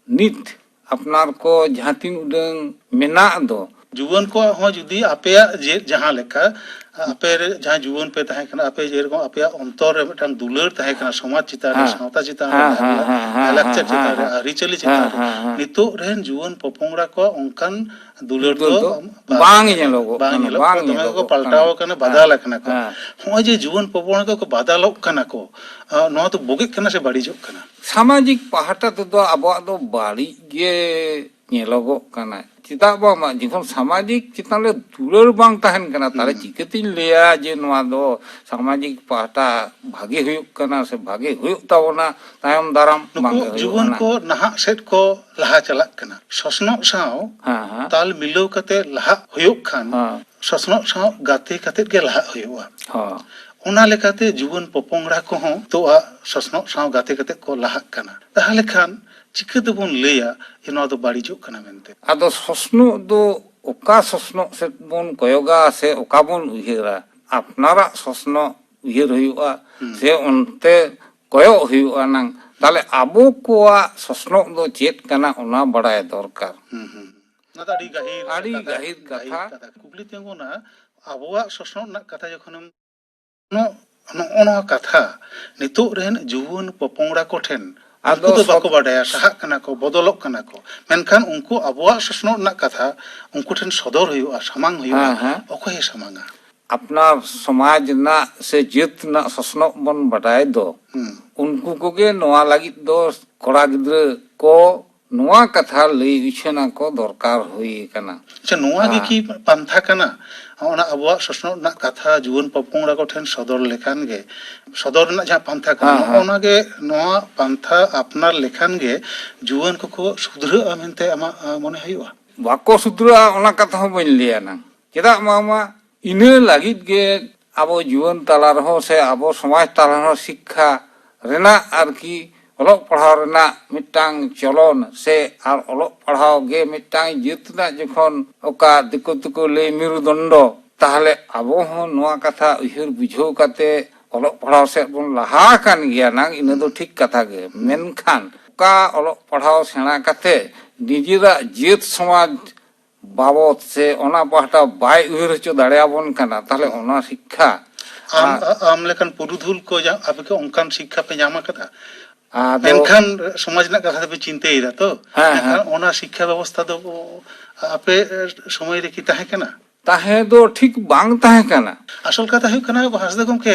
ᱱᱤᱛ ᱟᱯᱱᱟᱨ ᱠᱚ ᱡᱟᱦᱟᱸ ᱛᱤᱱ ᱩᱰᱟᱹᱝ ᱢᱮᱱᱟᱜ ᱫᱚ, ᱡᱩᱣᱟᱹᱱ ᱠᱚᱣᱟᱜ ᱦᱚᱸ ᱡᱩᱫᱤ ᱟᱯᱮᱭᱟᱜ ᱡᱮ ᱡᱟᱦᱟᱸ ᱞᱮᱠᱟ, ᱟᱯᱮ ᱨᱮ ᱡᱟᱦᱟᱸ ᱡᱩᱣᱟᱹᱱ ᱯᱮ ᱛᱟᱦᱮᱸ ᱠᱟᱱᱟ, ᱟᱯᱮ ᱡᱮᱨᱚᱠᱚᱢ ᱟᱯᱮᱭᱟᱜ ᱚᱱᱛᱚᱨ ᱨᱮ ᱢᱤᱫᱴᱟᱝ ᱫᱩᱞᱟᱹᱲ ᱛᱟᱦᱮᱸ ᱠᱟᱱᱟ, ᱦᱮᱸ᱾ ᱥᱚᱢᱟᱡᱽ ᱪᱮᱛᱟᱱ ᱨᱮ, ᱦᱮᱸ, ᱥᱟᱶᱛᱟ ᱪᱮᱛᱟᱱ ᱨᱮ, ᱦᱮᱸ, ᱦᱮᱸ, ᱞᱟᱭ-, ᱦᱮᱸ, ᱞᱟᱭᱼᱞᱟᱠᱪᱟᱨ ᱦᱮᱸ, ᱪᱮᱛᱟᱱ ᱨᱮ, ᱦᱮᱸ, ᱦᱮᱸ᱾ ᱟᱹᱨᱤᱪᱟᱹᱞᱤ ᱪᱮᱛᱟᱱ ᱦᱮᱸ, ᱨᱮ, ᱦᱮᱸ, ᱦᱮᱸ᱾ ᱱᱤᱛᱚᱜ ᱨᱮᱱ ᱡᱩᱣᱟᱹᱱ ᱯᱚᱯᱚᱝᱲᱟ ᱠᱚᱣᱟᱜ ᱚᱱᱠᱟᱱ ᱫᱩᱞᱟᱹᱲ ᱫᱩᱞᱟᱹᱲ ᱫᱚ ᱫᱚ ᱵᱟᱝ ᱵᱟᱝ ᱧᱮᱞᱚᱜᱚᱜ ᱵᱟᱝ ᱠᱟᱱᱟ, ᱧᱮᱞᱚᱜ ᱵᱟᱝ ᱠᱟᱱᱟ, ᱫᱚᱢᱮ ᱧᱮᱞᱚᱜᱚᱜ ᱜᱮᱠᱚ ᱯᱟᱞᱴᱟᱣ ᱠᱟᱱᱟ᱾ ᱠᱟᱱᱟ, ᱦᱮᱸ, ᱵᱟᱫᱟᱞ ᱟᱠᱟᱱᱟ ᱠᱚ᱾ ᱦᱮᱸ᱾ ᱦᱚᱸᱜᱼᱚᱭ ᱡᱮ ᱡᱩᱣᱟᱹᱱ ᱯᱚᱯᱚᱝᱲᱟ ᱠᱚ ᱵᱟᱫᱟᱞᱚᱜ ᱠᱟᱱᱟ ᱠᱚ, ᱟ, ᱱᱚᱣᱟ ᱫᱚ ᱵᱩᱜᱤᱜ ᱠᱟᱱᱟ ᱥᱮ ᱵᱟᱹᱲᱤᱡᱚᱜ ᱠᱟᱱᱟ? ᱥᱟᱢᱟᱡᱤᱠ ᱯᱟᱦᱴᱟ ᱛᱮᱫᱚ ᱟᱵᱚᱣᱟᱜ ᱫᱚ ᱵᱟᱹᱲᱤᱡ ᱜᱮ ᱧᱮᱞᱚᱜᱚᱜ ᱠᱟᱱᱟ᱾ ᱪᱮᱫᱟᱜ ᱵᱟᱝᱢᱟ ᱡᱚᱠᱷᱚᱱ ᱥᱟᱢᱟᱡᱤᱠ ᱪᱮᱛᱟᱱ ᱨᱮ ᱫᱩᱞᱟᱹᱲ ᱵᱟᱝ ᱛᱟᱦᱮᱱ ᱠᱟᱱᱟ, ᱛᱟᱦᱞᱮ ᱦᱩᱸ᱾ ᱪᱤᱠᱟᱹᱛᱤᱧ ᱞᱟᱹᱭᱟ ᱡᱮ ᱱᱚᱣᱟ ᱫᱚ ᱥᱟᱢᱟᱡᱤᱠ ᱯᱟᱦᱴᱟ ᱵᱷᱟᱜᱮ ᱦᱩᱭᱩᱜ ᱠᱟᱱᱟ ᱥᱮ ᱵᱷᱟᱜᱮ ᱦᱩᱭᱩᱜ ᱛᱟᱵᱚᱱᱟ, ᱛᱟᱭᱚᱢ ᱫᱟᱨᱟᱢ ᱵᱟᱝ ᱱᱩᱠᱩ ᱜᱮ ᱦᱩᱭᱩᱜ ᱡᱩᱣᱟᱹᱱ ᱠᱟᱱᱟ᱾ ᱠᱚ ᱱᱟᱦᱟᱜ ᱥᱮᱫ ᱠᱚ ᱞᱟᱦᱟ ᱪᱟᱞᱟᱜ ᱠᱟᱱᱟ᱾ ᱥᱚᱥᱱᱚᱜ ᱥᱟᱶ ᱦᱮᱸ, ᱦᱮᱸ᱾ ᱛᱟᱞ ᱢᱤᱞᱟᱹᱣ ᱠᱟᱛᱮ ᱞᱟᱦᱟᱜ ᱦᱩᱭᱩᱜ ᱠᱷᱟᱱ, ᱦᱮᱸ᱾ ᱥᱚᱥᱱᱚᱜ ᱥᱟᱶ ᱜᱟᱛᱮ ᱠᱟᱛᱮ ᱜᱮ ᱞᱟᱦᱟᱜ ᱦᱩᱭᱩᱜᱼᱟ᱾ ᱦᱮᱸ᱾ ᱚᱱᱟ ᱞᱮᱠᱟᱛᱮ ᱡᱩᱣᱟᱹᱱ ᱯᱚᱯᱚᱝᱲᱟ ᱠᱚᱦᱚᱸ ᱱᱤᱛᱚᱜᱟᱜ ᱥᱚᱥᱱᱚᱜ ᱥᱟᱶ ᱜᱟᱛᱮ ᱠᱟᱛᱮ ᱠᱚ ᱞᱟᱦᱟᱜ ᱠᱟᱱᱟ᱾ ᱛᱟᱦᱞᱮ ᱠᱷᱟᱱ ᱪᱤᱠᱟᱹ ᱛᱮᱵᱚᱱ ᱞᱟᱹᱭᱟ ᱡᱮ ᱱᱚᱣᱟ ᱫᱚ ᱵᱟᱹᱲᱤᱡᱚᱜ ᱠᱟᱱᱟ ᱢᱮᱱᱛᱮ? ᱟᱫᱚ ᱥᱚᱥᱱᱚᱜ ᱫᱚ ᱚᱠᱟ ᱥᱚᱥᱱᱚᱜ ᱥᱮᱫ ᱵᱚᱱ ᱠᱚᱭᱚᱜᱟ ᱥᱮ ᱚᱠᱟ ᱵᱚᱱ ᱩᱭᱦᱟᱹᱨᱟ? ᱟᱯᱱᱟᱨᱟᱜ ᱥᱚᱥᱱᱚᱜ ᱩᱭᱦᱟᱹᱨ ᱦᱩᱭᱩᱜᱼᱟ, ᱦᱩᱸ᱾ ᱥᱮ ᱚᱱᱛᱮ ᱠᱚᱭᱚᱜ ᱦᱩᱭᱩᱜᱼᱟ ᱱᱟᱝ᱾ ᱛᱟᱦᱞᱮ ᱟᱵᱚ ᱠᱚᱣᱟᱜ ᱥᱚᱥᱱᱚᱜ ᱫᱚ ᱪᱮᱫ ᱠᱟᱱᱟ, ᱚᱱᱟ ᱵᱟᱲᱟᱭ ᱫᱚᱨᱠᱟᱨ᱾ ᱦᱩᱸ, ᱦᱩᱸ᱾ ᱚᱱᱟ ᱫᱚ ᱟᱹᱰᱤ ᱜᱟᱹᱦᱤᱨ ᱟᱹᱰᱤ ᱠᱟᱛᱷᱟ, ᱜᱟᱹᱦᱤᱨ ᱜᱟᱹᱦᱤᱨ ᱠᱟᱛᱷᱟ᱾ ᱠᱟᱛᱷᱟ᱾ ᱠᱩᱠᱞᱤ ᱛᱤᱸᱜᱩᱱᱟ, ᱟᱵᱚᱣᱟᱜ ᱥᱚᱥᱱᱚᱜ ᱨᱮᱱᱟᱜ ᱠᱟᱛᱷᱟ ᱡᱚᱠᱷᱚᱱᱮᱢ, ᱱᱚ-, ᱱᱚᱜᱼᱚ ᱱᱚᱣᱟ ᱠᱟᱛᱷᱟ ᱱᱤᱛᱚᱜ ᱨᱮᱱ ᱡᱩᱣᱟᱹᱱ ᱯᱚᱯᱚᱝᱲᱟ ᱠᱚᱴᱷᱮᱱ, ᱟᱫᱚ ᱩᱱᱠᱩ ᱫᱚ ᱥᱚᱛ- ᱵᱟᱠᱚ ᱵᱟᱰᱟᱭᱟ, ᱥᱟᱦᱟᱜ ᱠᱟᱱᱟ ᱠᱚ, ᱵᱚᱫᱚᱞᱚᱜ ᱠᱟᱱᱟ ᱠᱚ, ᱢᱮᱱᱠᱷᱟᱱ ᱩᱱᱠᱩ ᱟᱵᱚᱣᱟᱜ ᱥᱚᱥᱱᱚᱜ ᱨᱮᱱᱟᱜ ᱠᱟᱛᱷᱟ ᱩᱱᱠᱩ ᱴᱷᱮᱱ ᱥᱚᱫᱚᱨ ᱦᱩᱭᱩᱜᱼᱟ, ᱥᱟᱢᱟᱝ ᱦᱩᱭᱩᱜᱼᱟ᱾ ᱦᱮᱸ, ᱦᱮᱸ᱾ ᱚᱠᱚᱭᱮ ᱥᱟᱢᱟᱝᱟ? ᱟᱯᱱᱟᱨ ᱥᱚᱢᱟᱡᱽ ᱨᱮᱱᱟᱜ ᱥᱮ ᱡᱟᱹᱛ ᱨᱮᱱᱟᱜ ᱥᱚᱥᱱᱚᱜ ᱵᱚᱱ ᱵᱟᱰᱟᱭ ᱫᱚ, ᱦᱩᱸ᱾ ᱩᱱᱠᱩ ᱠᱚᱜᱮ ᱱᱚᱣᱟ ᱞᱟᱹᱜᱤᱫ ᱫᱚ ᱠᱚᱲᱟ ᱜᱤᱫᱽᱨᱟᱹ ᱠᱚ ᱱᱚᱣᱟ ᱠᱟᱛᱷᱟ ᱞᱟᱹᱭ ᱩᱪᱷᱟᱹᱱ ᱟᱠᱚ ᱫᱚᱨᱠᱟᱨ ᱦᱩᱭ ᱟᱠᱟᱱᱟ᱾ ᱟᱪᱪᱷᱟ, ᱱᱚᱣᱟ ᱜᱮ ᱦᱮᱸ᱾ ᱠᱤ ᱯᱟᱱᱛᱷᱟ ᱠᱟᱱᱟ? ᱚᱱᱟ ᱟᱵᱚᱣᱟᱜ ᱥᱚᱥᱱᱚᱜ ᱨᱮᱱᱟᱜ ᱠᱟᱛᱷᱟ ᱡᱩᱣᱟᱹᱱ ᱯᱚᱯᱚᱝᱲᱟ ᱠᱚᱴᱷᱮᱱ ᱥᱚᱫᱚᱨ ᱞᱮᱠᱷᱟᱱ ᱜᱮ, ᱥᱚᱫᱚᱨ ᱨᱮᱱᱟᱜ ᱡᱟᱦᱟᱸ ᱯᱟᱱᱛᱷᱟ ᱠᱟᱱᱟ, ᱦᱮᱸ, ᱱᱚᱜᱼᱚ ᱦᱮᱸ᱾ ᱱᱚᱣᱟ ᱜᱮ, ᱱᱚᱣᱟ ᱯᱟᱱᱛᱷᱟ ᱟᱯᱱᱟᱨ ᱞᱮᱠᱷᱟᱱ ᱜᱮ ᱡᱩᱣᱟᱹᱱ ᱠᱚᱠᱚ ᱥᱩᱫᱷᱨᱟᱹᱜᱼᱟ ᱢᱮᱱᱛᱮ ᱟᱢᱟᱜ, ᱟ, ᱢᱚᱱᱮ ᱦᱩᱭᱩᱜᱼᱟ? ᱵᱟᱠᱚ ᱥᱩᱫᱷᱨᱟᱹᱜᱼᱟ, ᱚᱱᱟ ᱠᱟᱛᱷᱟ ᱦᱚᱸ ᱵᱟᱹᱧ ᱞᱟᱹᱭᱟ ᱱᱟᱝ᱾ ᱪᱮᱫᱟᱜ ᱵᱟᱝᱢᱟ ᱤᱱᱟᱹ ᱞᱟᱹᱜᱤᱫ ᱜᱮ ᱟᱵᱚ ᱡᱩᱣᱟᱹᱱ ᱛᱟᱞᱟ ᱨᱮᱦᱚᱸ ᱥᱮ ᱟᱵᱚ ᱥᱚᱢᱟᱡᱽ ᱛᱟᱞᱟ ᱨᱮᱦᱚᱸ ᱥᱤᱠᱠᱷᱟ ᱨᱮᱱᱟᱜ ᱟᱨᱠᱤ ᱚᱞᱚᱜ ᱯᱟᱲᱦᱟᱣ ᱨᱮᱱᱟᱜ ᱢᱤᱫᱴᱟᱝ ᱪᱚᱞᱚᱱ ᱥᱮ ᱟᱨ ᱚᱞᱚᱜ ᱯᱟᱲᱦᱟᱣ ᱜᱮ ᱢᱤᱫᱴᱟᱝ ᱡᱟᱹᱛ ᱨᱮᱱᱟᱜ ᱡᱚᱠᱷᱚᱱ ᱚᱠᱟ ᱫᱤᱠᱩ ᱛᱮᱠᱚ ᱞᱟᱹᱭ ᱢᱮᱨᱩᱫᱚᱱᱰᱚ, ᱛᱟᱦᱞᱮ ᱟᱵᱚ ᱦᱚᱸ ᱱᱚᱣᱟ ᱠᱟᱛᱷᱟ ᱩᱭᱦᱟᱹᱨ ᱵᱩᱡᱷᱟᱹᱣ ᱠᱟᱛᱮ ᱚᱞᱚᱜ ᱯᱟᱲᱦᱟᱣ ᱥᱮᱫ ᱵᱚᱱ ᱞᱟᱦᱟ ᱟᱠᱟᱱ ᱜᱮᱭᱟ ᱱᱟᱝ, ᱤᱱᱟᱹ ᱫᱚ ᱴᱷᱤᱠ ᱠᱟᱛᱷᱟ ᱜᱮ᱾ ᱢᱮᱱᱠᱷᱟᱱ ᱚᱠᱟ ᱚᱞᱚᱜ ᱯᱟᱲᱦᱟᱣ ᱥᱮᱬᱟ ᱠᱟᱛᱮ ᱱᱤᱡᱮᱨᱟᱜ ᱡᱟᱹᱛ ᱥᱚᱢᱟᱡᱽ ᱵᱟᱵᱚᱛ ᱥᱮ ᱚᱱᱟ ᱯᱟᱦᱴᱟ ᱵᱟᱭ ᱩᱭᱦᱟᱹᱨ ᱦᱚᱪᱚ ᱫᱟᱲᱮᱭᱟᱵᱚᱱ ᱠᱟᱱᱟ, ᱛᱟᱦᱞᱮ ᱚᱱᱟ ᱥᱤᱠᱠᱷᱟ ᱟᱢ, ᱟᱨ ᱟ-, ᱟᱢ ᱞᱮᱠᱟᱱ ᱯᱩᱨᱩᱫᱷᱩᱞ ᱠᱚ ᱡᱟ-, ᱟᱯᱮ ᱠᱚ ᱚᱱᱠᱟᱱ ᱥᱤᱠᱠᱷᱟ ᱯᱮ ᱧᱟᱢ ᱟᱠᱟᱫᱟ? ᱟᱫᱚ ᱢᱮᱱᱠᱷᱟᱱ ᱥᱚᱢᱟᱡᱽ ᱨᱮᱱᱟᱜ ᱠᱟᱛᱷᱟ ᱫᱚᱯᱮ ᱪᱤᱱᱛᱟᱹᱭᱮᱫᱟ ᱛᱚ? ᱦᱮᱸ, ᱢᱮᱱᱠᱷᱟᱱ ᱦᱮᱸ᱾ ᱚᱱᱟ ᱥᱤᱠᱠᱷᱟ ᱵᱮᱵᱚᱥᱛᱷᱟ ᱫᱚ ᱟᱯᱮ ᱥᱚᱢᱚᱭ ᱨᱮᱠᱤ ᱛᱟᱦᱮᱸ ᱠᱟᱱᱟ? ᱛᱟᱦᱮᱸ ᱫᱚ ᱴᱷᱤᱠ ᱵᱟᱝ ᱛᱟᱦᱮᱸ ᱠᱟᱱᱟ᱾ ᱟᱥᱚᱞ ᱠᱟᱛᱷᱟ ᱦᱩᱭᱩᱜ ᱠᱟᱱᱟ, ᱦᱟᱸᱥᱫᱟ ᱜᱚᱢᱠᱮ,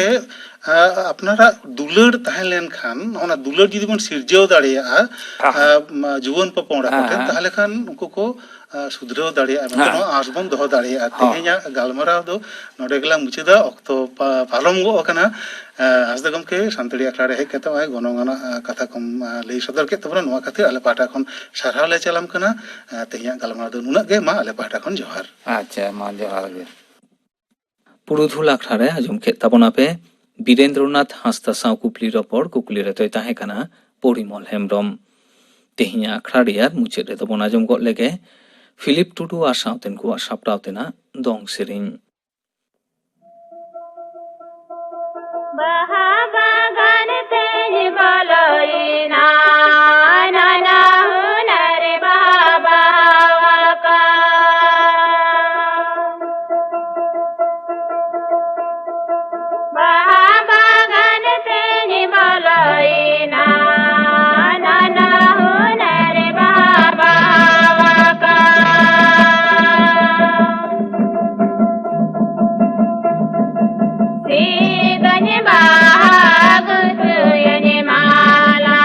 ᱟ-, ᱟᱯᱱᱟᱨᱟᱜ ᱫᱩᱞᱟᱹᱲ ᱛᱟᱦᱮᱸ ᱞᱮᱱᱠᱷᱟᱱ, ᱚᱱᱟ ᱫᱩᱞᱟᱹᱲ ᱡᱩᱫᱤ ᱵᱚᱱ ᱥᱤᱨᱡᱟᱹᱣ ᱫᱟᱲᱮᱭᱟᱜᱼᱟ, ᱦᱮᱸ᱾ ᱟ, ᱢᱟ-, ᱡᱩᱣᱟᱹᱱ ᱯᱚᱯᱚᱝᱲᱟ ᱦᱮᱸ, ᱠᱚᱴᱷᱮᱱ, ᱦᱮᱸ᱾ ᱛᱟᱦᱞᱮ ᱠᱷᱟᱱ ᱩᱱᱠᱩ ᱠᱚ, ᱟ, ᱥᱩᱫᱷᱨᱟᱹᱣ ᱫᱟᱲᱮᱭᱟᱜᱼᱟ ᱢᱮᱱᱛᱮ ᱦᱮᱸ᱾ ᱱᱚᱣᱟ ᱟᱸᱥ ᱵᱚᱱ ᱫᱚᱦᱚ ᱫᱟᱲᱮᱭᱟᱜᱼᱟ᱾ ᱦᱚᱸ᱾ ᱛᱮᱦᱮᱧᱟᱜ ᱜᱟᱞᱢᱟᱨᱟᱣ ᱫᱚ ᱱᱚᱰᱮ ᱜᱮᱞᱟᱝ ᱢᱩᱪᱟᱹᱫᱟ, ᱚᱠᱛᱚ ᱯᱟ-, ᱯᱟᱨᱚᱢ ᱜᱚᱜ ᱟᱠᱟᱱᱟ᱾ ᱟ, ᱦᱟᱸᱥᱫᱟ ᱜᱚᱢᱠᱮ, ᱥᱟᱱᱛᱟᱲᱤ ᱟᱠᱷᱲᱟ ᱨᱮ ᱦᱮᱡ ᱠᱟᱛᱮ ᱱᱚᱜᱼᱚᱭ ᱜᱚᱱᱚᱝ ᱟᱱᱟᱜ, ᱟ, ᱠᱟᱛᱷᱟ ᱠᱚᱢ, ᱟ, ᱞᱟᱹᱭ ᱥᱚᱫᱚᱨ ᱠᱮᱫ ᱛᱟᱵᱚᱱᱟ, ᱱᱚᱣᱟ ᱠᱷᱟᱹᱛᱤᱨ ᱟᱞᱮ ᱯᱟᱦᱴᱟ ᱠᱷᱚᱱ ᱥᱟᱨᱦᱟᱣ ᱞᱮ ᱪᱟᱞᱟᱢ ᱠᱟᱱᱟ᱾ ᱟ, ᱛᱮᱦᱮᱧᱟᱜ ᱜᱟᱞᱢᱟᱨᱟᱣ ᱫᱚ ᱱᱩᱱᱟᱹᱜ ᱜᱮ᱾ ᱢᱟ, ᱟᱞᱮ ᱯᱟᱦᱴᱟ ᱠᱷᱚᱱ ᱡᱚᱦᱟᱨ᱾ ᱟᱪᱪᱷᱟ, ᱢᱟ ᱡᱚᱦᱟᱨ ᱜᱮ᱾ ᱯᱩᱨᱩᱫᱷᱩᱞ ᱟᱠᱷᱲᱟ ᱨᱮ ᱟᱸᱡᱚᱢ ᱠᱮᱫ ᱛᱟᱵᱚᱱᱟᱯᱮ ᱵᱤᱨᱮᱱᱫᱨᱚᱱᱟᱛᱷ ᱦᱟᱸᱥᱫᱟ ᱥᱟᱶ ᱠᱩᱠᱞᱤ ᱨᱚᱯᱚᱲ᱾ ᱠᱩᱠᱞᱤ ᱨᱮᱫᱚᱭ ᱛᱟᱦᱮᱸ ᱠᱟᱱᱟ ᱯᱚᱨᱤᱢᱚᱞ ᱦᱮᱢᱵᱽᱨᱚᱢ᱾ ᱛᱮᱦᱮᱧᱟᱜ ᱟᱠᱷᱲᱟ ᱨᱮᱭᱟᱜ ᱢᱩᱪᱟᱹᱫ ᱨᱮᱫᱚ ᱵᱚᱱ ᱟᱸᱡᱚᱢ ᱜᱚᱫ ᱞᱮᱜᱮ ᱯᱷᱤᱞᱤᱯ ᱴᱩᱰᱩ ᱟᱨ ᱥᱟᱶᱛᱮᱱ ᱠᱚᱣᱟᱜ ᱥᱟᱯᱲᱟᱣ ᱛᱮᱱᱟᱜ ᱫᱚᱝ ᱥᱮᱨᱮᱧ᱾ ᱵᱟᱦᱟ ᱵᱟᱜᱟᱱ ᱛᱮᱧ ᱵᱚᱞᱚᱭᱮᱱᱟ, ᱱᱟᱱᱟ ᱦᱩᱱᱟᱹᱨ ᱵᱟᱦᱟ ᱵᱟᱦᱟ ᱟᱠᱟᱱ᱾ ᱵᱟᱦᱟ ᱵᱟᱜᱟᱱ ᱛᱮᱧ ᱵᱚᱞᱚᱭᱮᱱᱟ, ᱱᱟᱱᱟ ᱦᱩᱱᱟᱹᱨ ᱵᱟᱦᱟ ᱵᱟᱦᱟ ᱟᱠᱟᱱ᱾ ᱥᱤᱫᱚᱧ ᱵᱟᱦᱟ ᱜᱩᱛᱩᱭᱟᱹᱧ ᱢᱟᱞᱟ,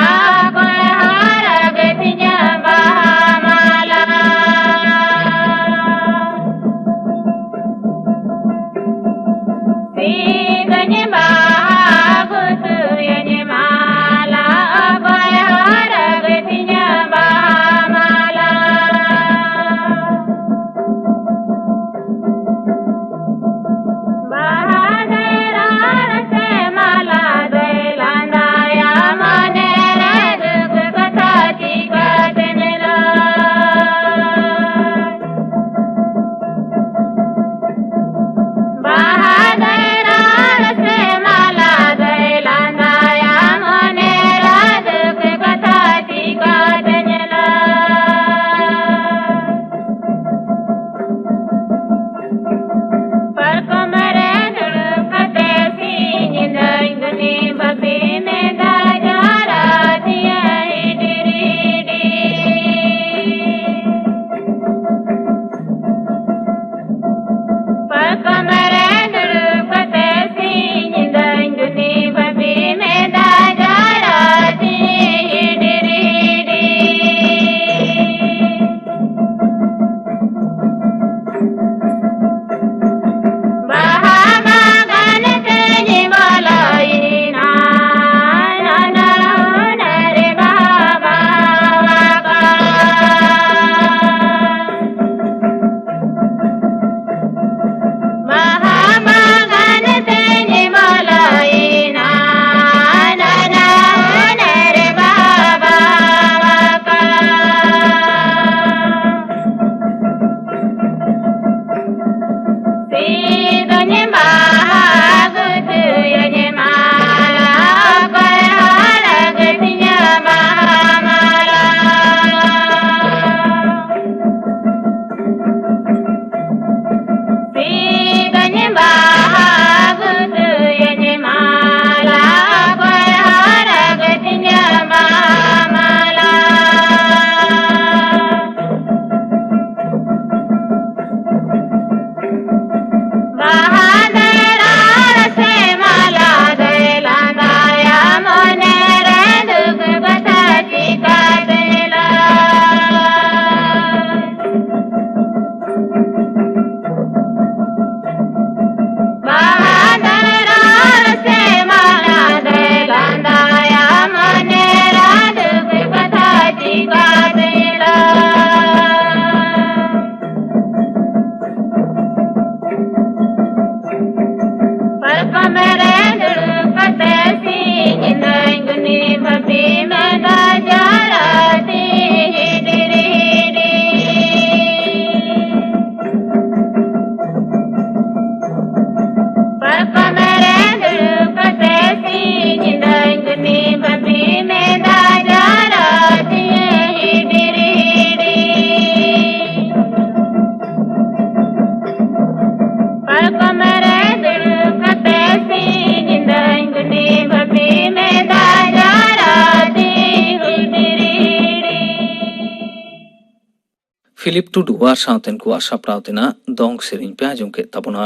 ᱯᱷᱤᱞᱤᱯ ᱴᱩᱰᱩ ᱟᱨ ᱥᱟᱶᱛᱮᱱ ᱠᱚᱣᱟᱜ ᱥᱟᱯᱲᱟᱣ ᱛᱮᱱᱟᱜ ᱫᱚᱝ ᱥᱮᱨᱮᱧ ᱯᱮ ᱟᱸᱡᱚᱢ ᱠᱮᱫ ᱛᱟᱵᱚᱱᱟ᱾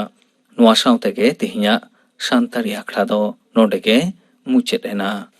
ᱱᱚᱣᱟ ᱥᱟᱶ ᱛᱮᱜᱮ ᱛᱮᱦᱮᱧᱟᱜ ᱥᱟᱱᱛᱟᱲᱤ ᱟᱠᱷᱲᱟ ᱫᱚ ᱱᱚᱰᱮ ᱜᱮ ᱢᱩᱪᱟᱹᱫ ᱮᱱᱟ᱾